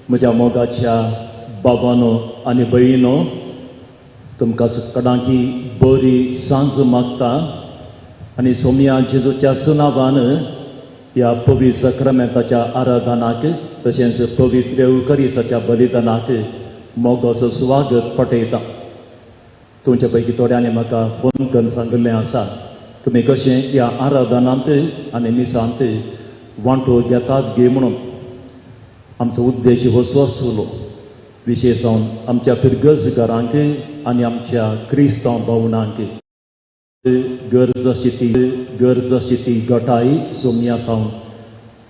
म्हज्या मोगाच्या बाबानो आनी भयणीनो, तुमकां सगळ्यांकी बरी सांज मागता आनी सोमया जेजूच्या सुनावान ह्या पवित्र सक्रमेंताच्या आराधनाक तशेंच पवित्र येवकरिसाच्या बलिदानाक मोगाचो स्वागत पटयता. तुमच्या पैकी थोड्यांनी म्हाका फोन करून सांगिल्लें आसा, तुमी कशें ह्या आराधनांत आनी मिसांत वांटो घेतात गे म्हणून. आमचो उद्देश हो आसलो विशेश जावन आमच्या फिरगज घरांक आनी आमच्या क्रिस्तांव भावणांक गरज आशी ती गरज आशी ती गटाय सोमया थावन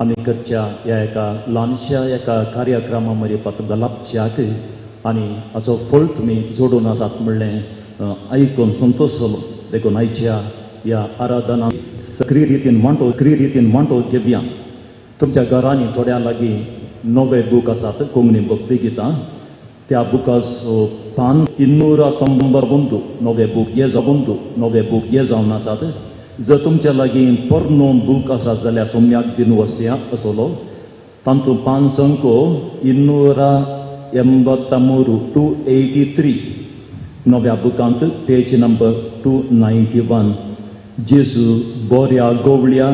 आमी करच्या ह्या एका ल्हानशा एका कार्यक्रमा मदीं तुमकां लाभच्याक आनी हाचो फळ तुमी जोडून आसात म्हणलें आयकून संतोश जालो. देखून आयच्या ह्या आराधना सक्रीय रितीन वांटो सक्रीय रितीन वांटो घेवया. तुमच्या घरांनी थोड्यां लागीं नवे बूक आसात, कोंकणी भक्ती गितां. त्या बुकाचो पान 291, नवे बूक हे जावन नवे बूक हे जावन आसात. जर तुमच्या लागीं पोरनो बूक आसात जाल्यार सोम्याक दिन वसया असलो तातूंत पान संको 283, 283, नव्या बुकांत पेज नंबर 291. जेजू बोऱ्या गोवळ्या,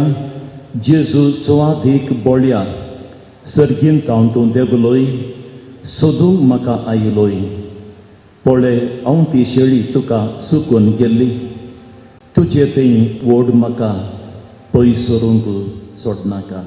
जेजू चवादीक बोळ्या, सर्गीन तावन तूं देवलोय, सोदूंक म्हाका आयलोय. पळय हांव ती शेळी तुका सुकून गेल्ली, तुजे थंय ओड म्हाका, पयस सरूंक सोडनाका.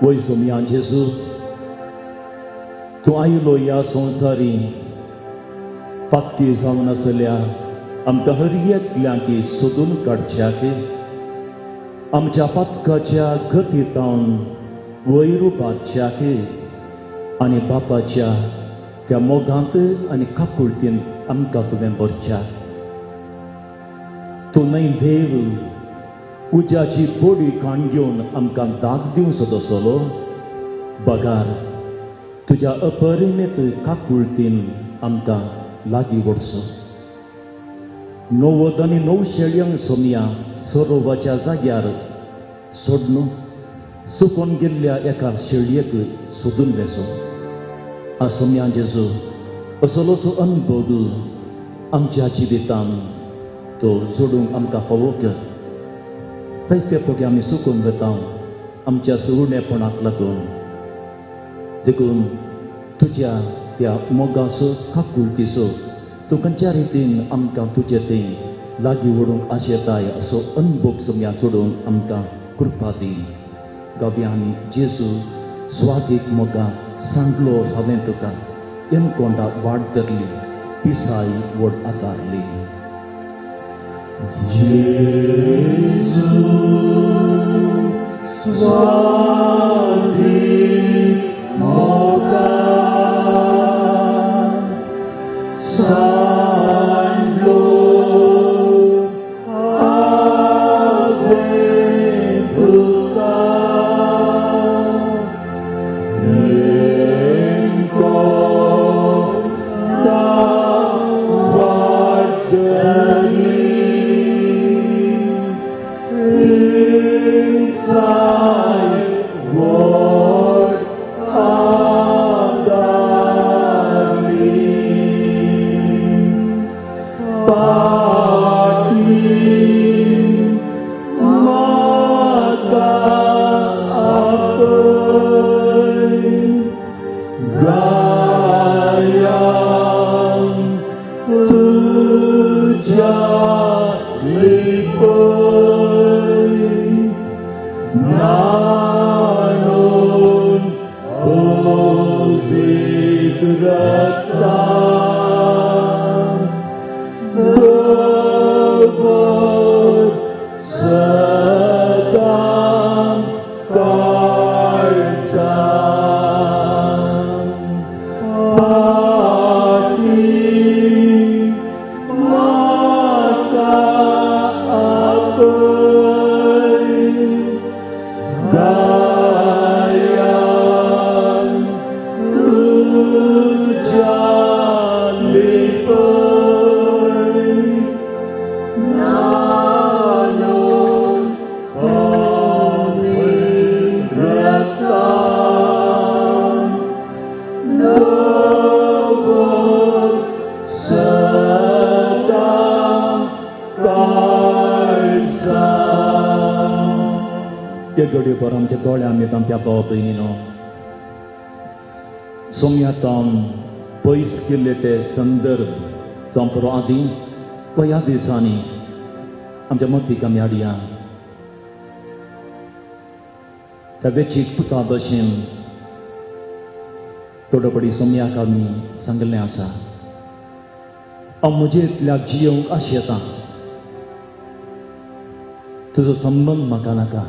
वय सोमया जेजू, तूं आयलो ह्या संवसारी पातकी जावन आसल्या आमकां हर एकल्यांकी सोदून काडच्याक, आमच्या पातकाच्या गतींतावन वयर उबारच्याक आनी बापाच्या त्या मोगांत आनी काकुळतीन आमकां तुवें भरच्याक. तूं न्हय देव उज्याची बोडी काण घेवन आमकां दाग दिवचो तसलो, बगार तुज्या अपरिमेत काकुळतीन आमकां लागीं वडचो. 99 आनी 9 शेळयांक सोमया सरोवाच्या जाग्यार सोडून सुकोन गेल्ल्या एका शेळयेक सोदून वेचो. आ सोमया जेजू, असलोसो अनुभव आमच्या जिवितान तो जोडूंक आमकां फावो कर. जायते फावटी आमी सुकून वता आमच्या सुवणेपणाक लागून, देखून तुज्या त्या मोगाचो काकुळटीचो तूं खंयच्या रितीन आमकां तुजे थंय लागीं व्हरूंक आशेताय असो अनभोग सोमया सोडून आमकां कृपा दी. गाव्यांनी जेजू स्वादीक मोगा सांगलो हांवें तुका एमकोंडा वाड धरली पिसाय व्हड आदारली. जेजू स्वादीक मोगा सांडलो हांवें तुका एमकोंडा वाड धरली पिसाय व्हड आदारली. पाटी म्हाका आपय गायांक तुज्या लिपय न्हाणोवन पवित्र रगतान दवर सदां काळजांत. पाटी म्हाका आपय गायांक तुज्या लिपय न्हाणोवन पवित्र रगतान दवर सदां काळजांत. एक घडये भर आमच्या दोळ्या आमी आमच्या भाव भयणीनो सोमयातावन पयस केल्ले ते संदर्भ जावं पुरो आदीं वा ह्या दिसांनी आमच्या मतीक आमी हाडया. त्या वेचीक पुता भशेन थोडो पडी सोमयाक आमी सांगिल्लें आसा, हांव म्हजे इतल्याक जियोवंक आशेतां, तुजो संबंद म्हाका नाका.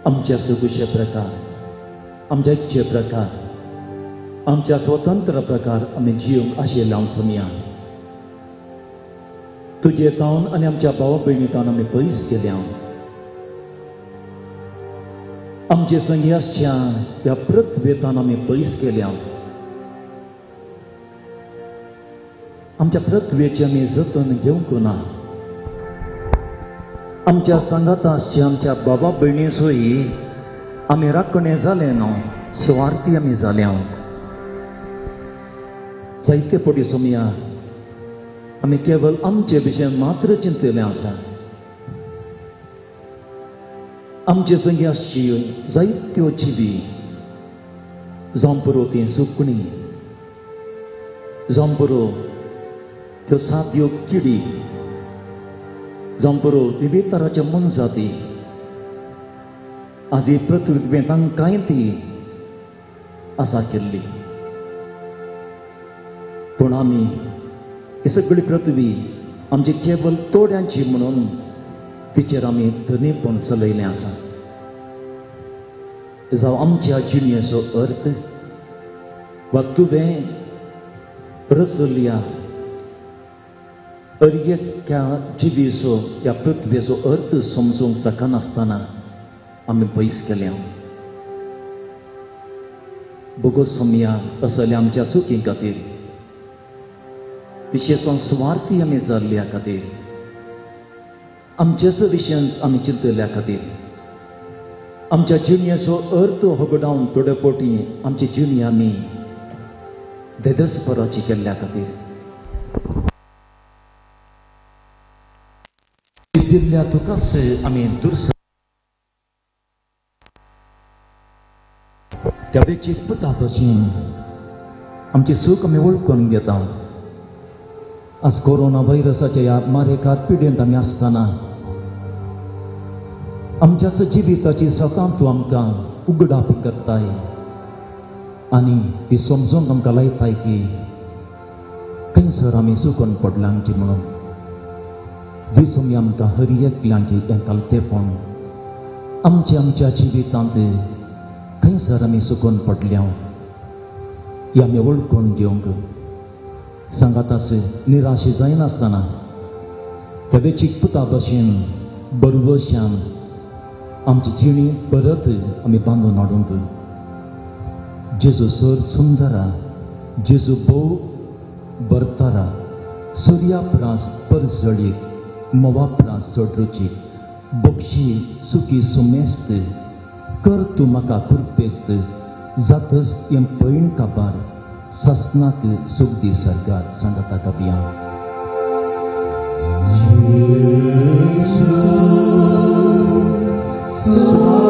आमच्या सुगुशे प्रकार, आमच्या इच्छे प्रकार, आमच्या स्वतंत्र प्रकार आमी जियोवंक आशिल्ले हांव सोमया. तुजे तावन आनी आमच्या भावा भयणी तावन आमी पयस केल्या. आमचे संगी आसच्या ह्या पृथ्वेतान आमी पयस केल्या. आमच्या पृथ्वेचें आमी जतन घेवंक ना. आमच्या सांगाता आसच्या आमच्या बाबा भयणीचोय आमी राखणे जाले न्हू, सुवार्थी आमी जाल्या. जायते पटी सोमया आमी केवल आमचे विशय मात्र चिंतलें आसा. आमचे संगी आसची जायत्यो जिवी जावं पुरो ती सुकणीं, जावं पुरो त्यो साद्यो किडी, जावं पुरो विविध तराच्या मनजाती आज ही पृथ्वी तांकांय ती आसा केल्ली. पूण आमी ही सगळी पृथ्वी आमची केवल थोड्यांची म्हणून तिचेर आमी धनीपण चलयलें आसा. जावं आमच्या जिणेचो अर्थ वा तुवें रचल्या अरयेक्या जिवीचो ह्या पृथ्वेचो अर्थ समजूंक शकनासतना आमी पयस केल्या. बोगस सोमया असल्या आमच्या सुखी खातीर, विशेश सुवार्थी आमी जाल्ल्या खातीर, आमच्याच विशयांत आमी चिंतल्या खातीर, आमच्या जिणेचो अर्थ होगडावन थोडे पोटी आमची जिणी आमी धेदसपराची केल्ल्या खातीर दिल्ल्या तुकाच आमी दुर्स त्या वेचीक पुता भशेन आमची सूख आमी वळखून घेता. आज कोरोना व्हायरसाच्या ह्या मारेकार पिडेंत आमी आसतना आमच्याच जिविताची सतां तूं आमकां उगडाप करताय आनी ती समजूंक आमकां लायताय की खंयसर आमी चुकून पडल्यांची म्हणून. दिसून आमकां हर एकल्यांची हें कालतेपण आमच्या आमच्या जिवितांत खंयसर आमी चुकून पडल्या ही आमी वळखून घेवंक सांगाताच निराशे जायनासतना त्या वेचीक पुता भशेन बरवशान आमची जिणी परत आमी बांदून हाडूंक. जेजू सर सुंदरा, जेजू भोव बरतारा, सुर्या प्रास परजळीक, मोवा प्रास चड रुचीक, बक्षी सुकी सुमेस्त, कर तूं म्हाका कुरपेस्त, जातच हें पैण काबार, सासनाक सूख दी सरकार. सांगता कबिया. सुंदरा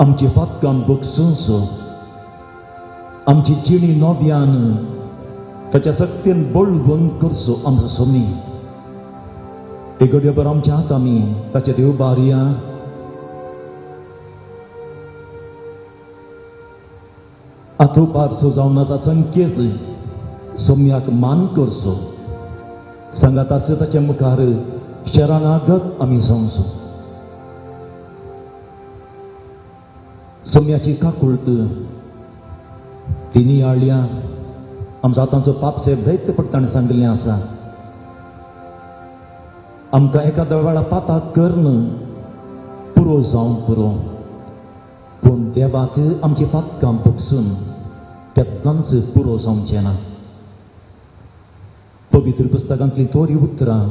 आमची पातकां बगसुंचो, आमची जिणी नव्यान ताच्या सक्तीन बळवंत करचो आमचो स्वामी. एक घडयेभर आमच्या हात आमी ताच्या देव बारया. आतां पारसो जावन आसा संकेत सोम्याक मान करचो, सांगाताच ताच्या मुखार शरणागत आमी जावचो. सोम्याची काकुळट ती नियाळ्या आमच्या हातांचो पाप सेव जायते पट ताणें सांगिल्लें आसा. आमकां एखाद्या वेळा पाताक करून पुरो जावंक पुरो, पूण देवाक आमची पातकां बगसून केन्नाच पुरो जावचें ना. पवित्र पुस्तकांतलीं थोडीं उतरां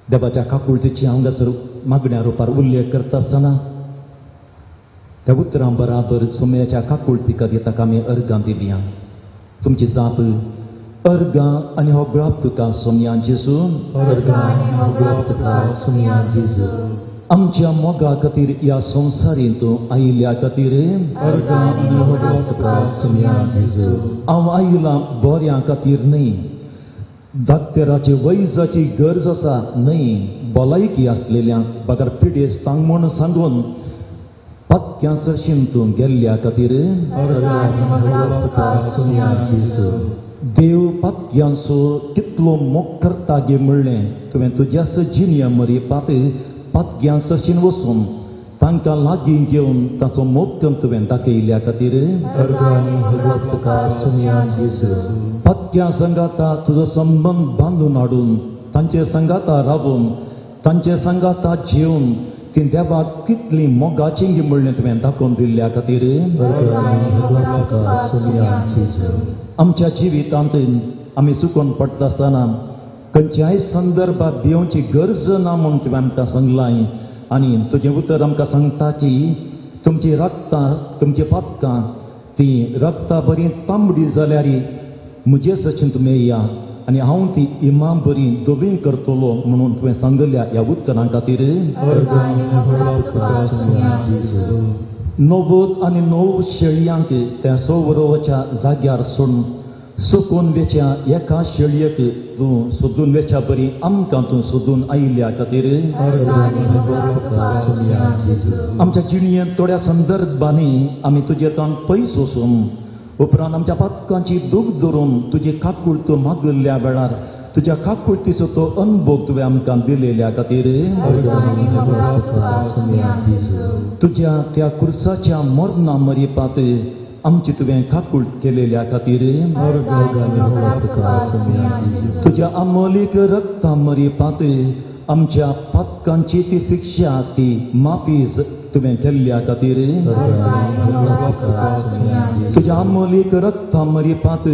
देवाच्या काकुळटेची हांगासर मागण्या रुपार उल्लेख करता आसतना त्या उतरां बराबर सोम्याच्या काकुळटी खातीर ताका आमी अर्गां दिल्या. तुमची जाप अर्गां आनी हो ग्राप तुका सोम्या जेजू, अर्गां आनी हो ग्राप तुका सोम्या जेजू. आमच्या मोगा खातीर ह्या संवसारींत तूं आयिल्ल्या खातीर अर्गां आनी हो ग्राप तुका सोम्या जेजू. हांव आयलां बऱ्यां खातीर न्हय, दाक्तेराची वैजाची गरज आसा न्हय, भलायकी आसलेल्या बगर पिडेस्तांक म्हूण सांगून पातक्यां सरशीन तूं गेल्ल्या खातीर अर्गां आनी हो ग्राप तुका सोम्या जेजू. देव पातक्यांचो कितलो मोग करता गे म्हणलें तुवें तुज्याच जिणया मरी पात पातक्यां सरशीन वचून तांकां लागीं घेवन ताचो मोग तुवें दाखयल्या खातीर पातक्यां संगाता तुजो संबंद बांदून हाडून तांचे संगाता रावून तांचे संगाता जेवन ती देवाक कितली मोगाची म्हणलें तुवें दाखोवन दिल्ल्या खातीर आमच्या जिवितांत आमी चुकोन पडटा आसतना खंयच्याय संदर्भात भिवची गरज ना म्हूण तुवें आमकां सांगलां आनी तुजें उतर आमकां सांगता की तुमची रक्तां तुमची पातकां ती रक्ता बरी तांबडी जाल्यार म्हजे सचीन तुमी या आनी हांव ती इमाम बरी धवी करतलो म्हणून तुवें सांगल्या ह्या उतरां खातीर 90 आनी 9 शेळयांक त्या सवरोवाच्या जाग्यार सोडून सुकून वेच्या एका शेळयेक तूं सोदून वेच्या बरी आमकां तूं सोदून आयिल्ल्या खातीर आमच्या जिणेंत थोड्या संदर्भांनी आमी तुजे तान पयस वचून उपरांत आमच्या पातकांची दूख धरून तुजी काकुळत मागिल्ल्या वेळार तुज्या काकुळतीचो तो अनुभव तुवें आमकां दिलेल्या खातीर तुज्या त्या कुर्साच्या मरणा मरिपात आमची तुवें काकुळट केलेल्या खातीर तुज्या अमोलीक रक्ता मरिपात आमच्या पातकांची ती शिक्षा ती माफी तुवें केल्ल्या खातीर तुज्या अमोलीक रक्ता मरिपात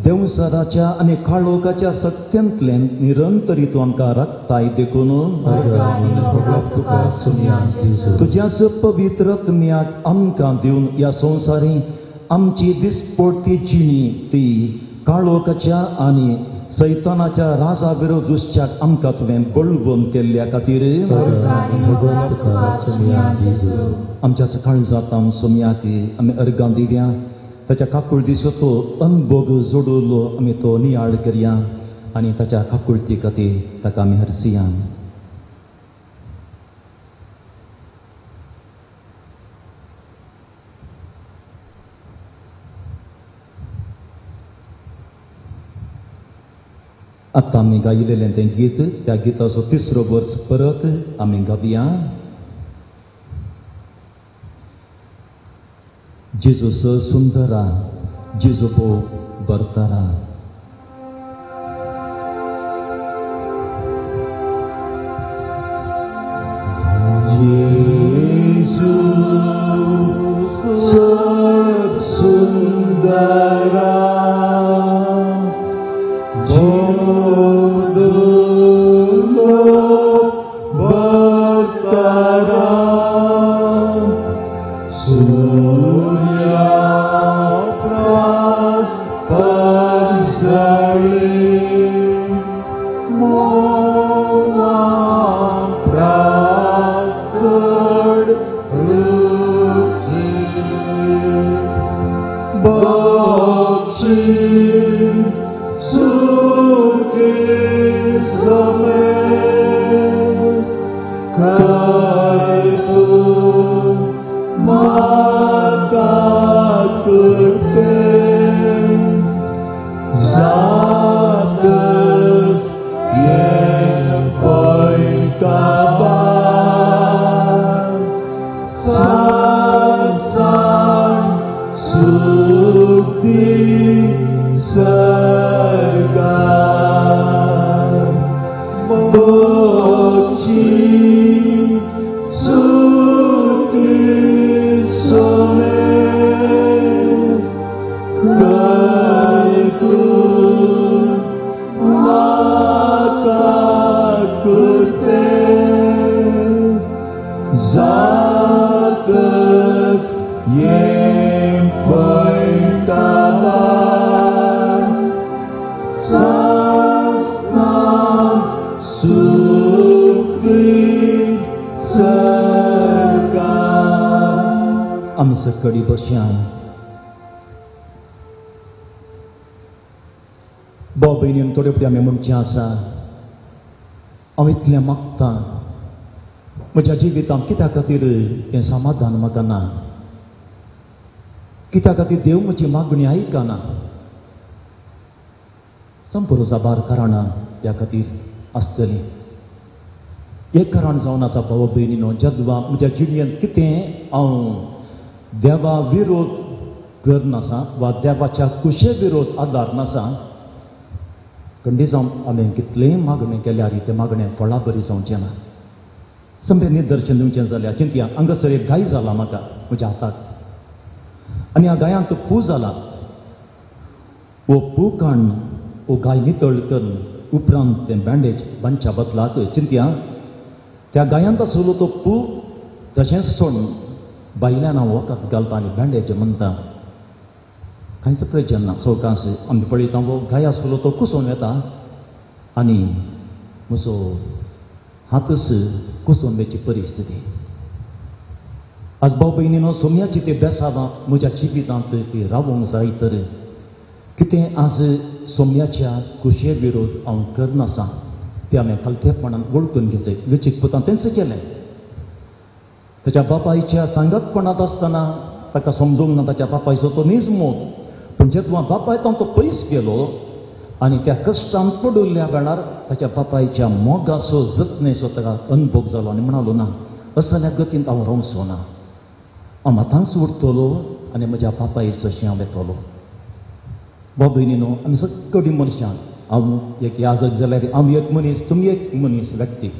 देवसराच्या आनी काळोखाच्या सत्यांतल्यान निरंतरी तूं आमकां राखताय देखून तुज्याच पवित्र आत्म्याक आमकां दिवन ह्या संवसारी आमची दिसपडती जिणी ती काळोखाच्या आनी सैतानाच्या राजा विरोध झुजच्याक आमकां तुवें बळवंत केल्ल्या खातीर आमच्या सकाळ जाता सोम्याक आमी अर्गां दिव्या ताच्या काकुळतीचो तो अनभोग जोडलो आमी तो नियाळ करया आनी ताच्या काकुळती खातीर ताका आमी हरसिया. आतां आमी गायलेलें तें गीत त्या गिताचो तिसरो वर्स परत आमी गावया. जेजूस सुंदरा जेजू भोव बरतारा. जेजू सुंदरा कडी बसया भाव भयणीन थोडे फुडें आमी म्हणचें आसा हांव इतलें मागतां म्हज्या जिवितांत कित्या खातीर हें समाधान म्हाका ना, कित्या खातीर देव म्हजी मागणी आयकना, संपूर्ण साबार कारणां ह्या खातीर आसतलीं. एक कारण जावन आसा भाव भयणीनो, जेदवा म्हज्या जिणेंत कितें हांव देवा विरोध करनासा वा देवाच्या कुशे विरोध आदार नासा, खंडी जावन हांवें कितलेंय मागणें केल्यार तें मागणें फळां बरी जावचें ना. समजें निदर्शन दिवचें जाल्यार चिंतया, हांगासर एक गाय जाला म्हाका म्हज्या हाताक आनी ह्या गायांत पू जाला. हो पू काडून हो गाय नितळ करून उपरांत तें बँडेज बांदच्या बदलाक चिंतया त्या गायांत आसलो तो पू तशेंच सोडून बायल्यान हांव वखद घालता आनी बँडेज म्हणटा, कांयच प्रयोजन ना. सवकास आमी पळयता हो गाय आसलो तो कुसोवन येता आनी म्हजो हातच कुसोवन वयची परिस्थिती. आज भाव भयणीनो, सोम्याची ती बेसावां म्हज्या जिवितांत ती रावोंक जाय तर कितें आज सोम्याच्या कुशे विरोध हांव करनासा तें हांवें खालतेपणान वळखून घेतलें. वेचीक पुतान तेंच केलें. ताच्या बापायच्या सांगतपणांत आसतना ताका समजूंक ना ताच्या बापायचो तो नीज मोग, पूण जेन्ना बापाय तो पयस गेलो आनी त्या कश्टांत पडिल्ल्या वेळार ताच्या बापायच्या मोगाचो जतनेचो ताका अनुभव जालो आनी म्हणालो ना, असल्या गतीन हांव रावचो ना, हांव आतांच उरतलो आनी म्हज्या बापाय सशीं हांव येतलो. भाव भयणीनो, आमी सगळीं मनशां, हांव एक याजक जाल्यार हांव एक मनीस, तुमी एक मनीस व्यक्ती,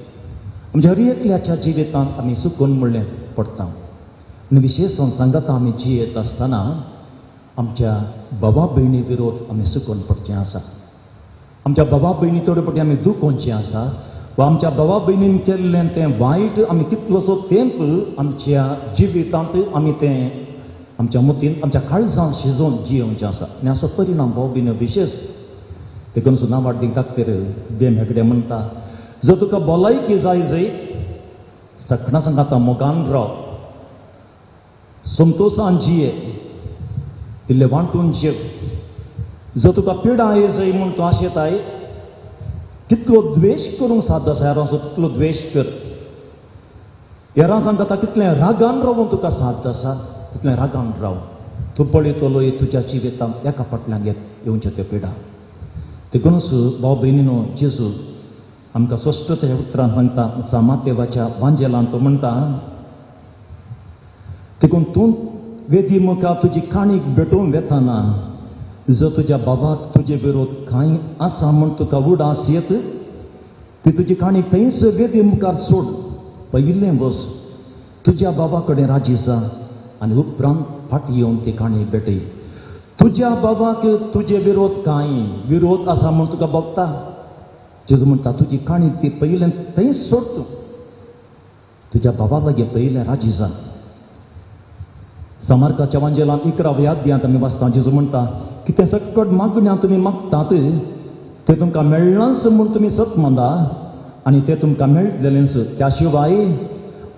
आमच्या हर एकल्याच्या जिवितांत आमी चुकून म्हणलें पडटा. आनी विशेश सांगाता आमी जियेत आसतना आमच्या बाबा भयणी विरोध आमी चुकून पडचें आसा. आमच्या बाबा भयणी थोडे फावटी आमी दुखोवचें आसा वा आमच्या बाबा भयणीन केल्लें तें वायट आमी कितलोसो तेंप आमच्या जिवितांत आमी तें आमच्या मतीन आमच्या काळजांत शिजोवन जियोवचें आसा. आनी हाचो परिणाम भाव भयणी विशेश देखून सुद्दां वाडदीक दाखतर बेम हेगडे म्हणटा, जर तुका भलायकी जाय जय सगळ्यां सांगाता मोगान राव, संतोशान जिये, इल्लें वांटून जेव. जर तुका पिडा येय म्हूण तूं आशेताय, कितलो द्वेश करूंक साध्य आसा हेरांचो तितलो द्वेश कर. हेरां सांगता कितलें रागान रावून तुका साध्य आसा तितलें रागान राव. तूं पळयतलो तुज्या जिवितांत एका फाटल्यान येवच्यो त्यो पिडा. देखूनच भाव भयणीनो, जेजू आमकां स्पश्टतेच्या उतरान सांगता सामातेवाच्या वांजेलान तो म्हणटा, देखून तूं वेदी मुखार तुजी काणीक भेटोवन वेताना जर तुज्या बाबाक तुजे विरोध कांय आसा म्हूण तुका उडास येत ती तुजी काणी थंयच वेदी मुखार सोड, पयिल्लें वस तुज्या बाबा कडेन राजी जा आनी उपरांत फाटी येवन ती काणी भेटय. तुज्या बाबाक तुजे विरोध कांय विरोध आसा म्हूण तुका भोगता. जेजू म्हणटा तुजी काणी ती पयलें थंयच सोड, तूं तुज्या बाबा लागीं पयलें राजी जा. सामार्काच्या वांजेलान 11व्या अध्यायांत आमी वाचता, जेजू म्हणटा कितें सकट मागण्या तुमी मागतात तें तुमकां मेळ्ळांच म्हूण तुमी सत मांदा आनी तें तुमकां मेळटलेंच. त्या शिवाय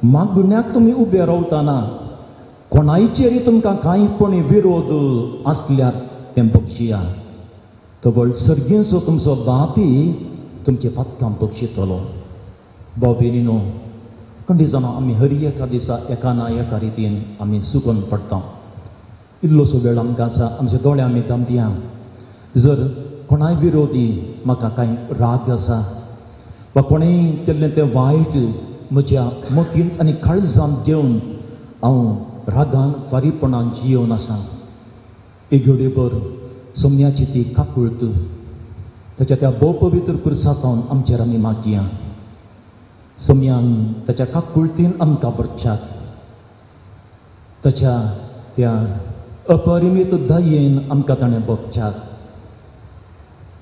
मागण्याक तुमी उबे रावतना कोणायचेर तुमकां कांय पण विरोध आसल्यार तें बक्षिया, तवळ सर्गेचो तुमचो बापी तुमचे पातकां बक्षितलो. भाव भयणीनो, खंडी जाणां आमी हर एका दिसा एका ना एका रितीन आमी चुकून पडटा. इल्लोसो वेळ आमकां आसा, आमच्या दोळे आमी दामतया. जर कोणाय विरोधी म्हाका कांय राग आसा वा कोणेंय केल्लें तें वायट म्हज्या मतीन आनी काळजांत घेवन हांव रागान फारीपणान जियोवन आसा, एक घडयेभर सोम्याची ती काकुळट ताच्या त्या भोवपवित्र पुरसांत आमचेर आमी मागया. सोम्यान ताच्या काकुळटीन आमकां बरच्यात, ताच्या त्या अपरिमीत दयेन आमकां ताणें बगच्यात.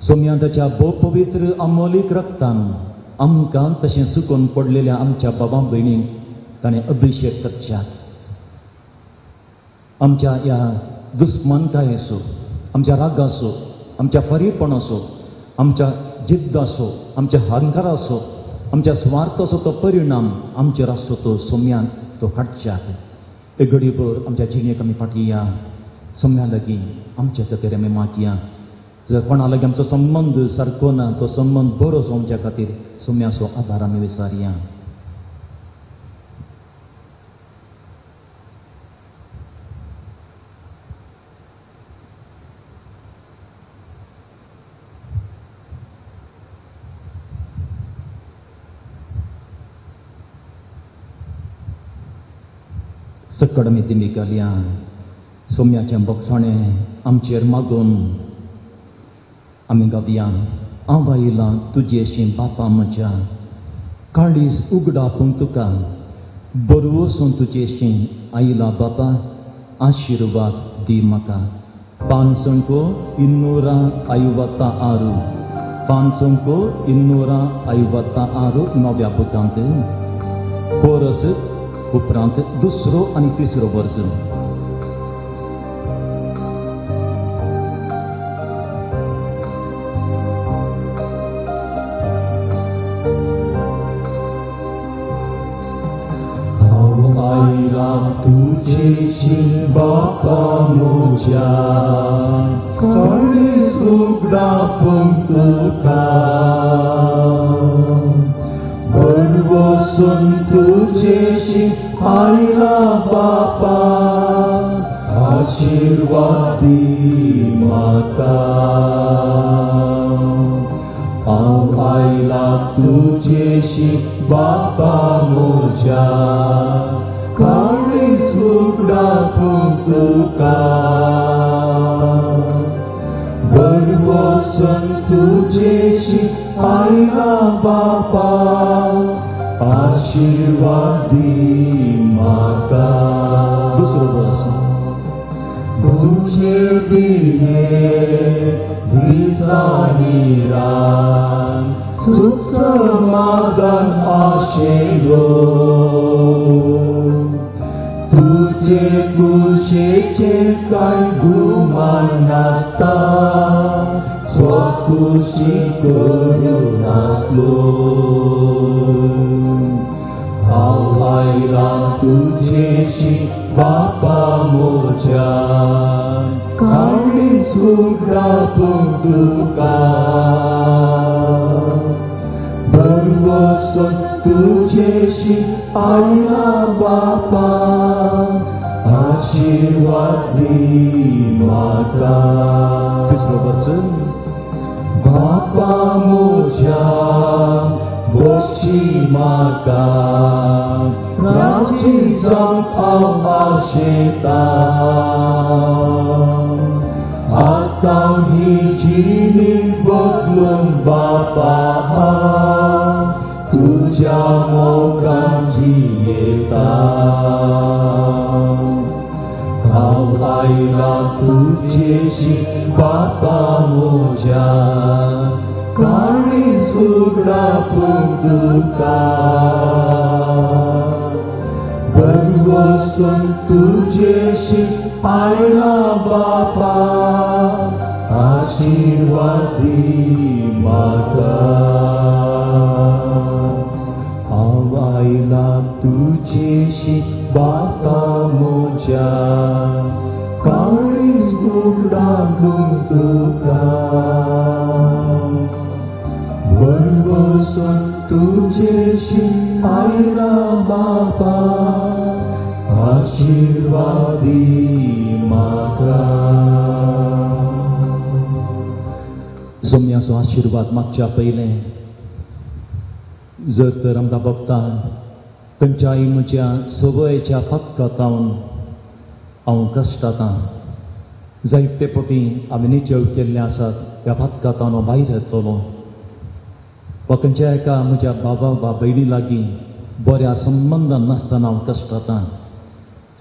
सोम्यान ताच्या भोवपवित्र अमोलीक रक्तान आमकां तशें सुकून पडलेल्या आमच्या बाबा भयणींक ताणें अभिशेक करच्यात. आमच्या ह्या दुस्मानकायेचो, आमच्या रागाचो, आमच्या फरीपणाचो, आमच्या जिद्दाचो, आमच्या अहंकाराचो, आमच्या स्वार्थाचो तो परिणाम आमचेर आसचो तो सोम्यान तो हाडच्यात. एक घडीभर आमच्या जिणेक आमी फाटया, सोम्या लागीं आमच्या खातीर आमी मागया. जर कोणा लागीं आमचो संबंद सारको ना तो संबंद बरो जावच्या खातीर सोम्याचो आदार आमी विचारया. सकड आमी दिमी घालया. सोम्याचें बोगसाणें आमचेर मागून आमी गावया. हांव आयलां तुजेशी बापा म्हज्या, काळीज उगडापूंक तुका, बरवसून तुजेशी आयला बापा, आशिर्वाद दी म्हाका. 556, 556 नव्या बुकांत कोरस उपरांत दुसरो आनी तिसरो वर्स. तुजेशी बापा म्हज्या, काळीज उगडापूंक तुका, बरवसून तुजेशी आयला बापा, आशिर्वाद दी म्हाका. हांव आयला तुजेशी बापा म्हज्या, काळीज उगडापूंक तुका, बरवसून तुजेशी आयला बापा, आशिर्वाद दी म्हाका. दुसरो वर्स. तुजे विणे दिसांनी रान सुख समाधान आशिल्लो, तुजे कुशीचें कांय गुमान नासता, स्वखुशी करूं नासलो. हांव आयलां तुजेशी बापा म्हज्या, काळीज उगडापूंक तुका, बरवसून तुजेशी आयला बापा, आशिर्वाद दी म्हाका. तिसरो वर्स. बापा म्हज्या, बशी म्हाका, राजी जावंक हांव आशेतां, आसतां ही जिणी बदलून बापा, तुज्या मोगान जियेता. हांव आयलां तुजेशी बापा म्हज्या, काळीज उगडापूंक तुका, बरवसून तुजेशी आयला बापा, आशिर्वाद दी म्हाका. हांव आयलां तुजेशी बापा म्हज्या, काळीज उगडापूंक तुका, बरवसून तुजेशी आयला बापा, आशिर्वाद दी म्हाका. सोम्याचो आशिर्वाद मागच्या पयलें जर तर आमकां भोगता खंयच्याय म्हज्या संवयेच्या पातकांत हांव कश्टातां, जायते पटी हांवें निचेव केल्ले आसात त्या पातकांत हांव भायर येतलो, वा खंयच्या एका म्हज्या बाबा वा भयणी लागीं बऱ्या संबंदान नासतना हांव कश्टातां,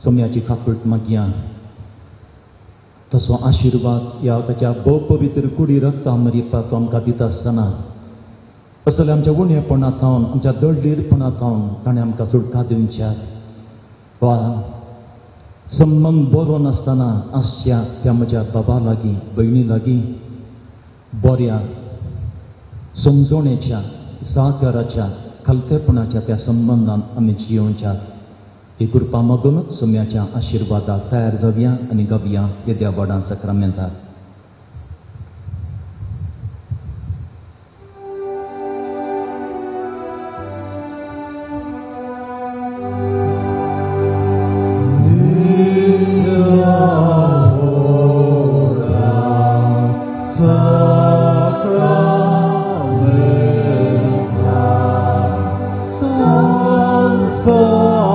सोम्याची काकूट मागया. तसो आशिर्वाद ह्या ताच्या भोव पवित्र कुडी रक्ता मरिपा तो आमकां दिता आसतना असले आमच्या उणेपणा थावन आमच्या दळडीरपणा थावन ताणें आमकां सुटका दिवच्याक, वा संबंद बरो नासतना आसच्या त्या म्हज्या बाबा लागीं भयणी लागीं बऱ्या समजवणेच्या सहकाराच्या खालतेपणाच्या त्या संबंदान आमी जियोवच्याक ही कृपा मागून सोम्याच्या आशिर्वादाक तयार जावया आनी गावया येद्या व्हडा साक्रामेंताक. Sacramento.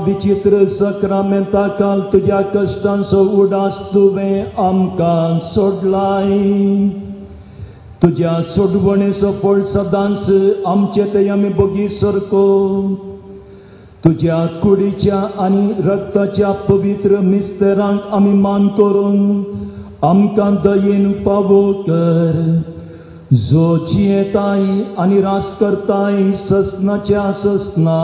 विचित्र सक्रामेंता काल तुज्या कश्टांचो उडास तुवें आमकां सोडलाय. तुज्या सोडवणेचो फळ सदांच आमचे ते आमी बोगी सरको. तुज्या कुडीच्या आनी रक्ताच्या पवित्र मिस्तरांक आमी मान करून आमकां दयेन फावो कर. जो जियेताय आनी रास करताय ससनाच्या ससना.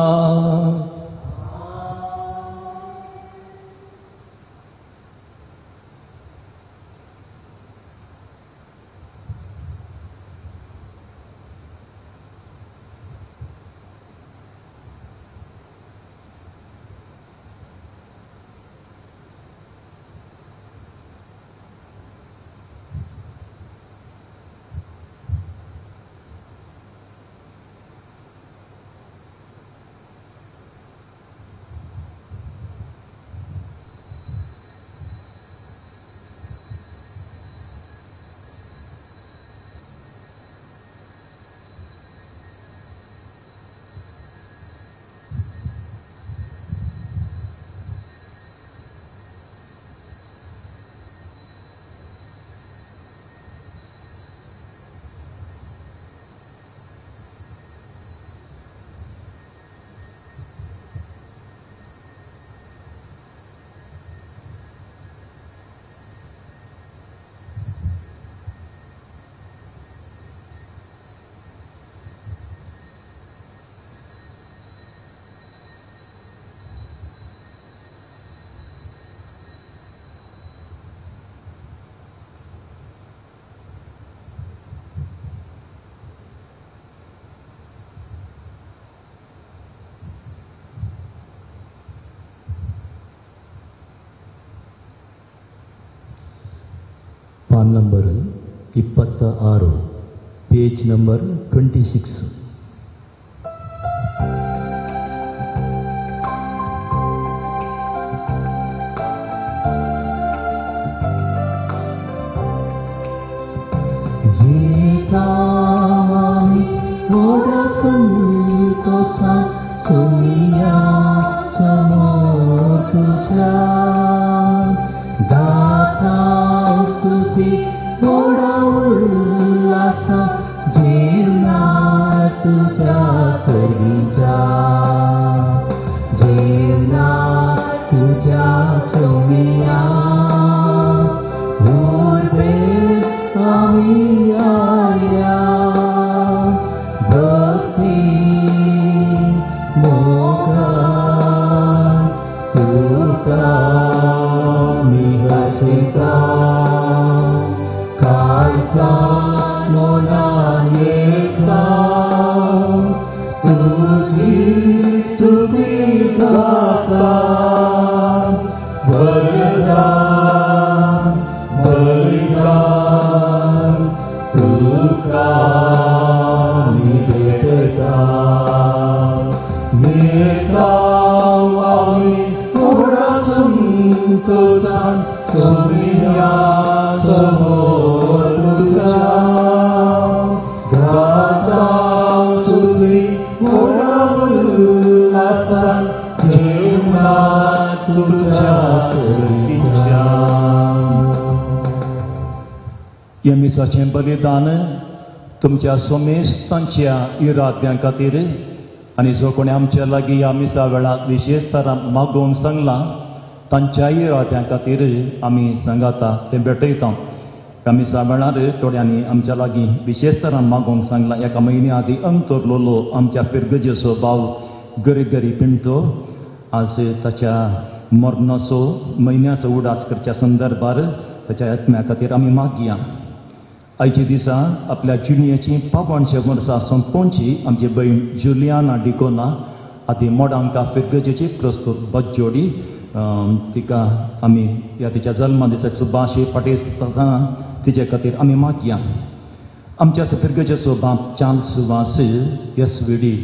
पान ನಂಬರ್ 26, ಪೇಜ್ ನಂಬರ್ 26. ह्या मिसा मिसाचें बलिदान तुमच्या सोमेस्तांच्या इराद्यां खातीर आनी जो कोणी आमच्या लागीं ह्या मिसा वेळार विशेश तरान मागोवंक सांगलां तांच्या इराद्यां खातीर आमी सांगाता तें भेटयता. ह्या मिसा वेळार थोड्यांनी आमच्या लागीं विशेश तरान मागोवंक सांगलां. एका म्हयन्या आदीं अंतरलोलो आमच्या फिरगजेचो भाव गरी पिंटो आज ताच्या मरणाचो म्हयन्याचो उडास करच्या संदर्भार ताच्या आत्म्या खातीर आमी मागया. आयच्या दिसा आपल्या जिणेची 500 वर्सां सोंपोवची आमची भयण जुलियाना डिकोना आदी मोडांका फिरगजेची प्रस्तूत बज्जोडी तिका आमी ह्या तिच्या जल्मा दिसा सुभाशी पाटेस्तां तिचे खातीर आमी मागया. आमच्या फिरगजेचो बाप चार्ल्स वास एस व्ही डी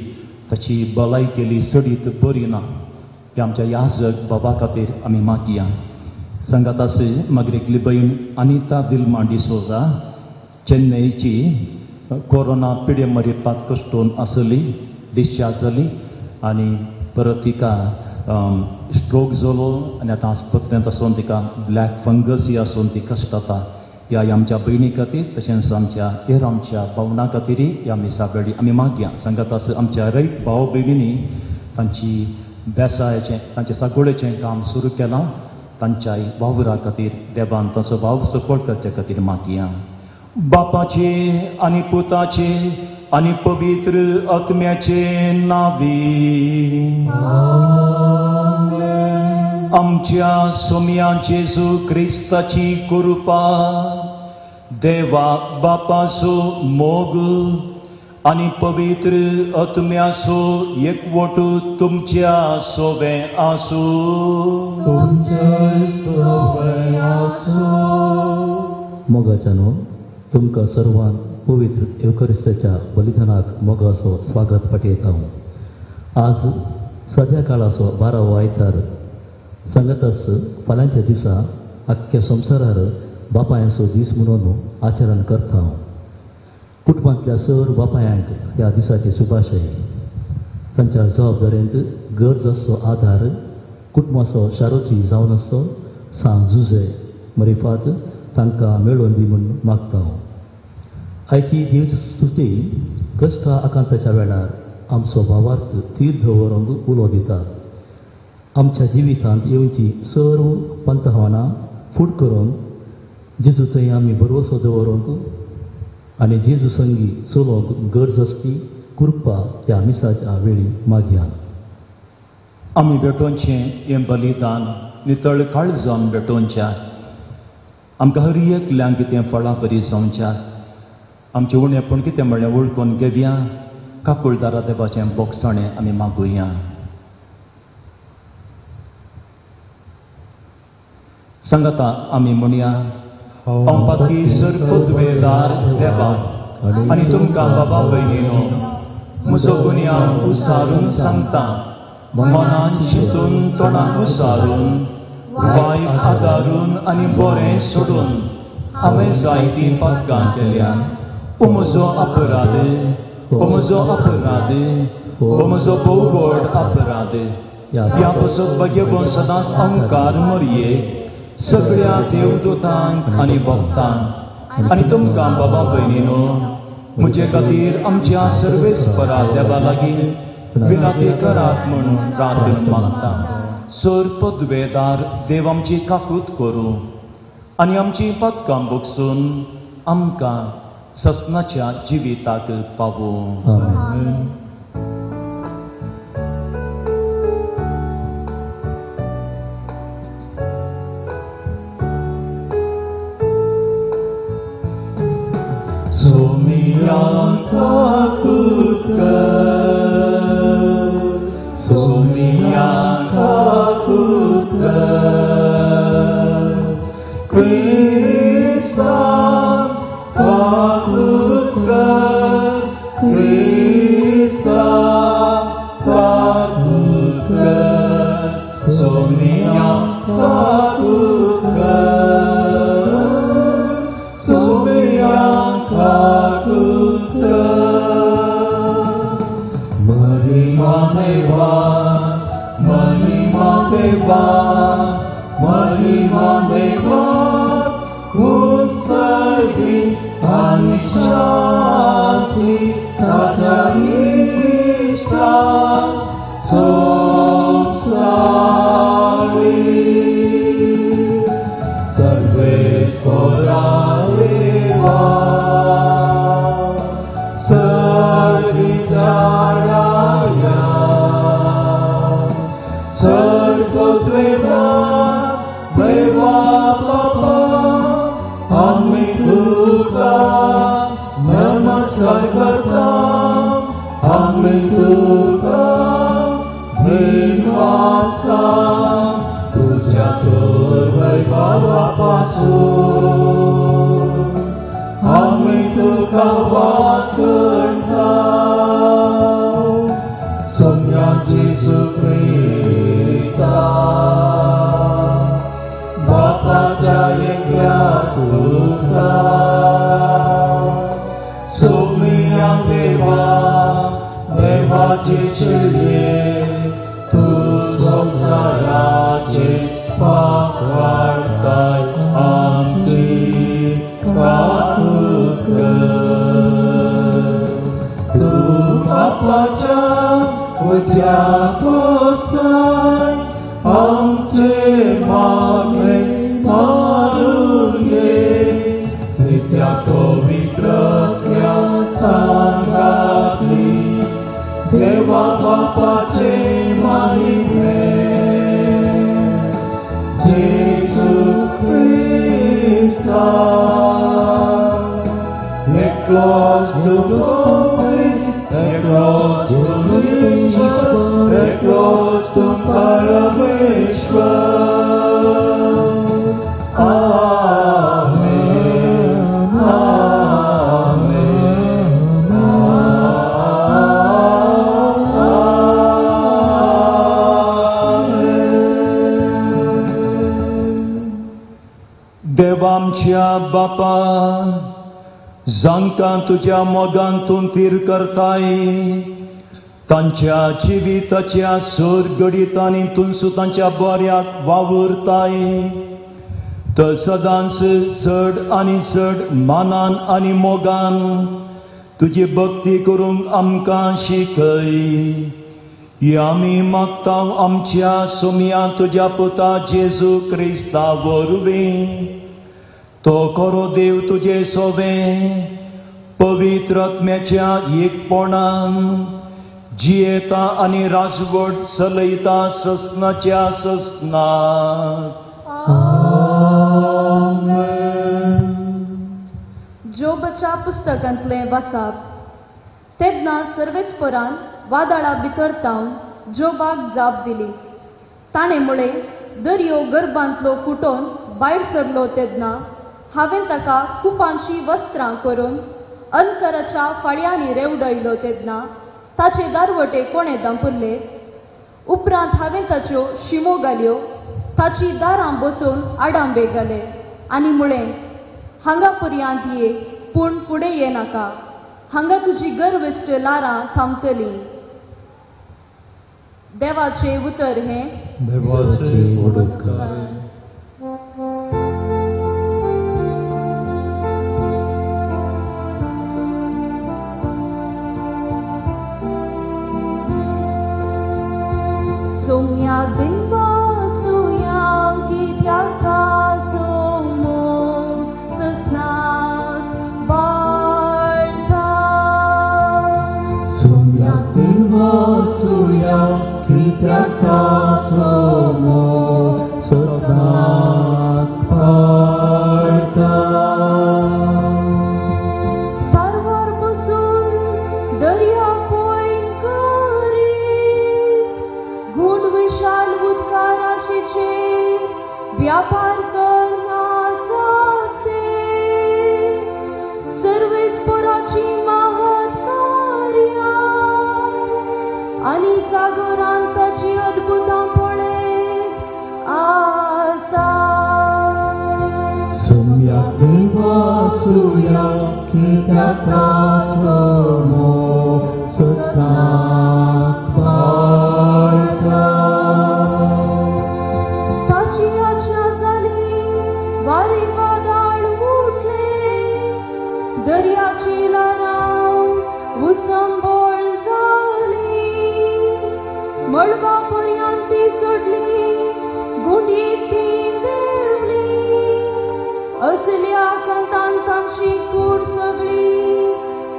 ताची भलायकेली सडीत बरी ना ह्या आमच्या याजक बाबा खातीर आमी मागया. सांगातास मागीर एकली भयण अनिता दिल्मा डिसोजा चेन्नईची कोरोना पिडे मरिपात कश्टून आसली, डिस्चार्ज जाली आनी परत तिका स्ट्रोक जालो आनी आतां आस्पत्रेंत आसून तिका ब्लॅक फंगस ही आसून ती कश्टता. ह्या आमच्या भयणी खातीर तशेंच आमच्या हेर आमच्या भावना खातीर ह्या मिसा वेळी आमी मागया. सांगातास आमच्या रयत भाव भयणींनी तांची बेसायचें तांचें सागोळेचें काम सुरू केलां तांच्याय वावरा खातीर देवान तांचो वावर सफळ करचे खातीर मागया. बापाचे आनी पुताचे आनी पवित्र आत्म्याचे नांवी आमच्या सोम्या जेजू क्रिस्ताची कृपा, देवा बापाचो मोग आनी पवित्र आत्म्याचो एकवट तुमच्या सोबें आसूं. तुमच्या सोबें आसूं. मोगाच्यानो तुमकां सर्वांक पवित्र येवकरिस्ताच्या बलिदानाक मोगाचो स्वागत पाठयता. आज सद्या काळाचो 12वो आयतार सांगतास फाल्यांच्या दिसा आख्ख्या संवसारार बापायांचो दीस म्हणून आचरण करता. कुटुंबांतल्या सर बापायांक ह्या दिसाची शुभाशय. तांच्या जबाबदारेंत गरज आसचो आदार कुटुंबाचो शारोची जावन आसचो सांग जुजे मरिफात तांकां मेळोवन दी म्हूण मागता. आयची देवची स्तुती कश्टा आकांताच्या वेळार आमचो भावार्थ थीर दवरूंक उलो दिता. आमच्या जिवितांत येवची सर्व पंतहावानां फूट करून जेजू थंय आमी भरवसो दवरूंक आनी जेजू संगी चलोवंक गरज आसती कृपा ह्या मिसाच्या वेळी मागया. आमी भेटोवचें हें बलिदान नितळ काळजान भेटोवच्या आमकां हर एकल्यांक कितें फळां बरी जावच्या आमचें उणेपण कितें म्हणलें वळखून घेवया. काकुळदारा देवाचें बोगसाणें आमी मागुया. सांगाता आमी म्हणया, हांव पाती सरपदवेदार देवा आनी तुमकां बाबा भयणीनो म्हजो गुन्यांव उसारून सांगता. मनान चिंतून तोंडान उसारून वायट आदारून आनी बरें सोडून हांवें जायतीं पातकां केल्या. ओ म्हजो अपराध, ओ म्हजो अपराध, ओ म्हजो भोव व्हड अपराध. ह्या पासत भाग्यवन सदांच अंकार मरये सगळ्या देवदूतांक आनी भक्तांक आनी तुमकां बाबा भयणीनो म्हजे खातीर आमच्या सर्वेस्परा देवा लागीं विनंती करात म्हूण प्रार्थना मागता. सर पदवेदार देव आमची काकूत करूं आनी आमची पातकां बगसून आमकां ससनाच्या जिविताक पावूं. सोमिया काकूत कर, सोमिया काकूत कर, क्रिस्ता काकूत कर, क्रिस्ता काकूत कर, सोमिया काकूत कर, सोमिया काकूत कर. महिमा देवा, महिमा देवा, महिमा देवा, उत्सर्गी. शांती ताच्या इश्टांक सोंपसावी. सर्वेस्परा देवा सर्विचाराया सर्वद्वेवा देवा बापा आमी तुका नमस्कार करता, आमी तुका धिनवासता तुझ्या तर वैभवा पासून आमी तुका वाचता. सोम्या जेजू क्रिस्ता बापाच्या एकल्या पुत्रा सोम्या देवा देवाचे चेडये तूं संवसाराचे पाप वाडटाय आमची काकूट कर. तूं बापाच्या उद्या कोसताय आमचे मागणे मारून घे, नित्या पवित्रत्या सांगाती देवा बापाचे मारिमे जेजू क्रिस्ता एकलोच तूं सोंपे, एकलोच तूं ईश्वर, एकलोच तूं परमेश्वर. आमेन, आमेन, आमेन. देवा आमच्या बापा, जांकां तुज्या मोगान तूं थीर करताय तांच्या जिविताच्या सोर घडितांनी तूं तांच्या बऱ्याक वावुरताय, तर सदांच चड आनी चड मानान आनी मोगान तुजी भक्ती करूंक आमकां शिकय. ही आमी मागता आमच्या सोम्या तुज्या पुता जेजू क्रिस्ता वरवीं. तो खरो देव तुजे सोवें पवित्र आत्म्याच्या एकपणान जियेता आनी राजवट चलयता ससनाच्या ससनात. जोबच्या पुस्तकांतलें वाचाप. तेन्ना सर्वेस्परान वादळा भितर तावन जोबाक जाप दिली. ताणें म्हळें, दर्यो गर्भांतलो फुटोवन भायर सरलो तेन्ना हांवें ताका कुपांची वस्त्रां करून अंतराच्या फाळयांनी रेवडयलो तेन्ना ताचे दारवटे कोणें दांपुरले. उपरांत हांवें ताच्यो शिमो घाल्यो, ताची दारां बसोवन आडांबे घाले आनी म्हळें, हांगा पर्यांत ये, पूण फुडें ये नाका, हांगा तुजी गर्विश्ट लारां थांबतलीं. देवाचें उतर हें. देवाचें उपकार. सोम्या देवा सुया कित्याक सोमो ससनाक वाडटा. सोम्या देवा सुया कित्याक सोमो ससनाक वाडटा. तारवार बसून दर्या पळय करीत गूढ विशाल उदकाराशीचेर व्यापार करनासते. सर्वेस्पराची महत् कार्यां आनी सागरांत ताची अद्भुतां पळयत आसा. सोम्या देवा सुया कित्याक सोमो ससनाक वाडटा. ताची आज्ञा जाली, वारें वादळ उठलें, दर्याचे वादळाची ल्हारां उसंबळ जाली मळबा पर्यंत ती सोडली गुंडयेक ती देंवली असल्या कांतान तांची कूड सगळी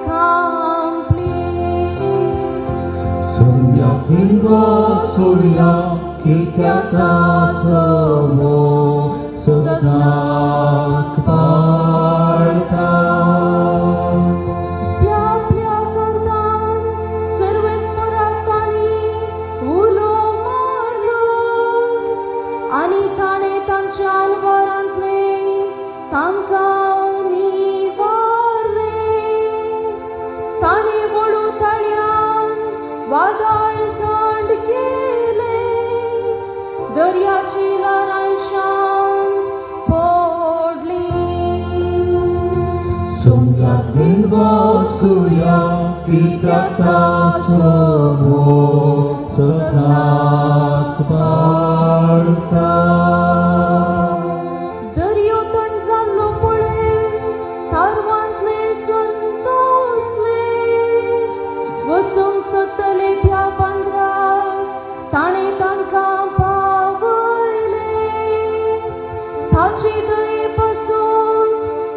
खांपली. सोम्याक वसुया कित्याक तासो सजनाक पाळटा. त्या आपल्या कांतान सर्वेस्पराक तांणी उलो मारलो आनी ताणें तांच्या आलवारांतले तांकां निवारले. ताणें वळू ताळ्यान वादळ थंड केलें दर्याची ल्हारां शांत पडली. सोम्याक वसुया कित्याक तासो सजनाक पाळटा. दर्यो थंड जाल्लो पळय तारवांतले संतोसले वचूंक सोदतले त्या बांद्राक ताणें तांकां पावयले. ताची दये पासून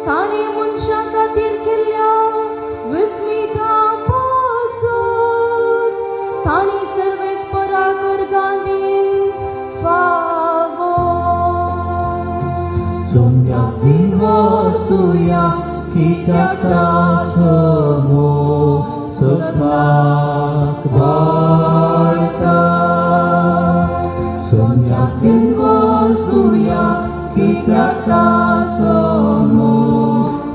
ताणें मनशां खातीर केल्ल्या विस्मिता पासून ताणें सर्वेस्पराक अर्गां दिवंक फावो. सोम्याक वसुया कित्याक तासो सजनाक पाळटा. सोम्याक वसुया कित्याक तासो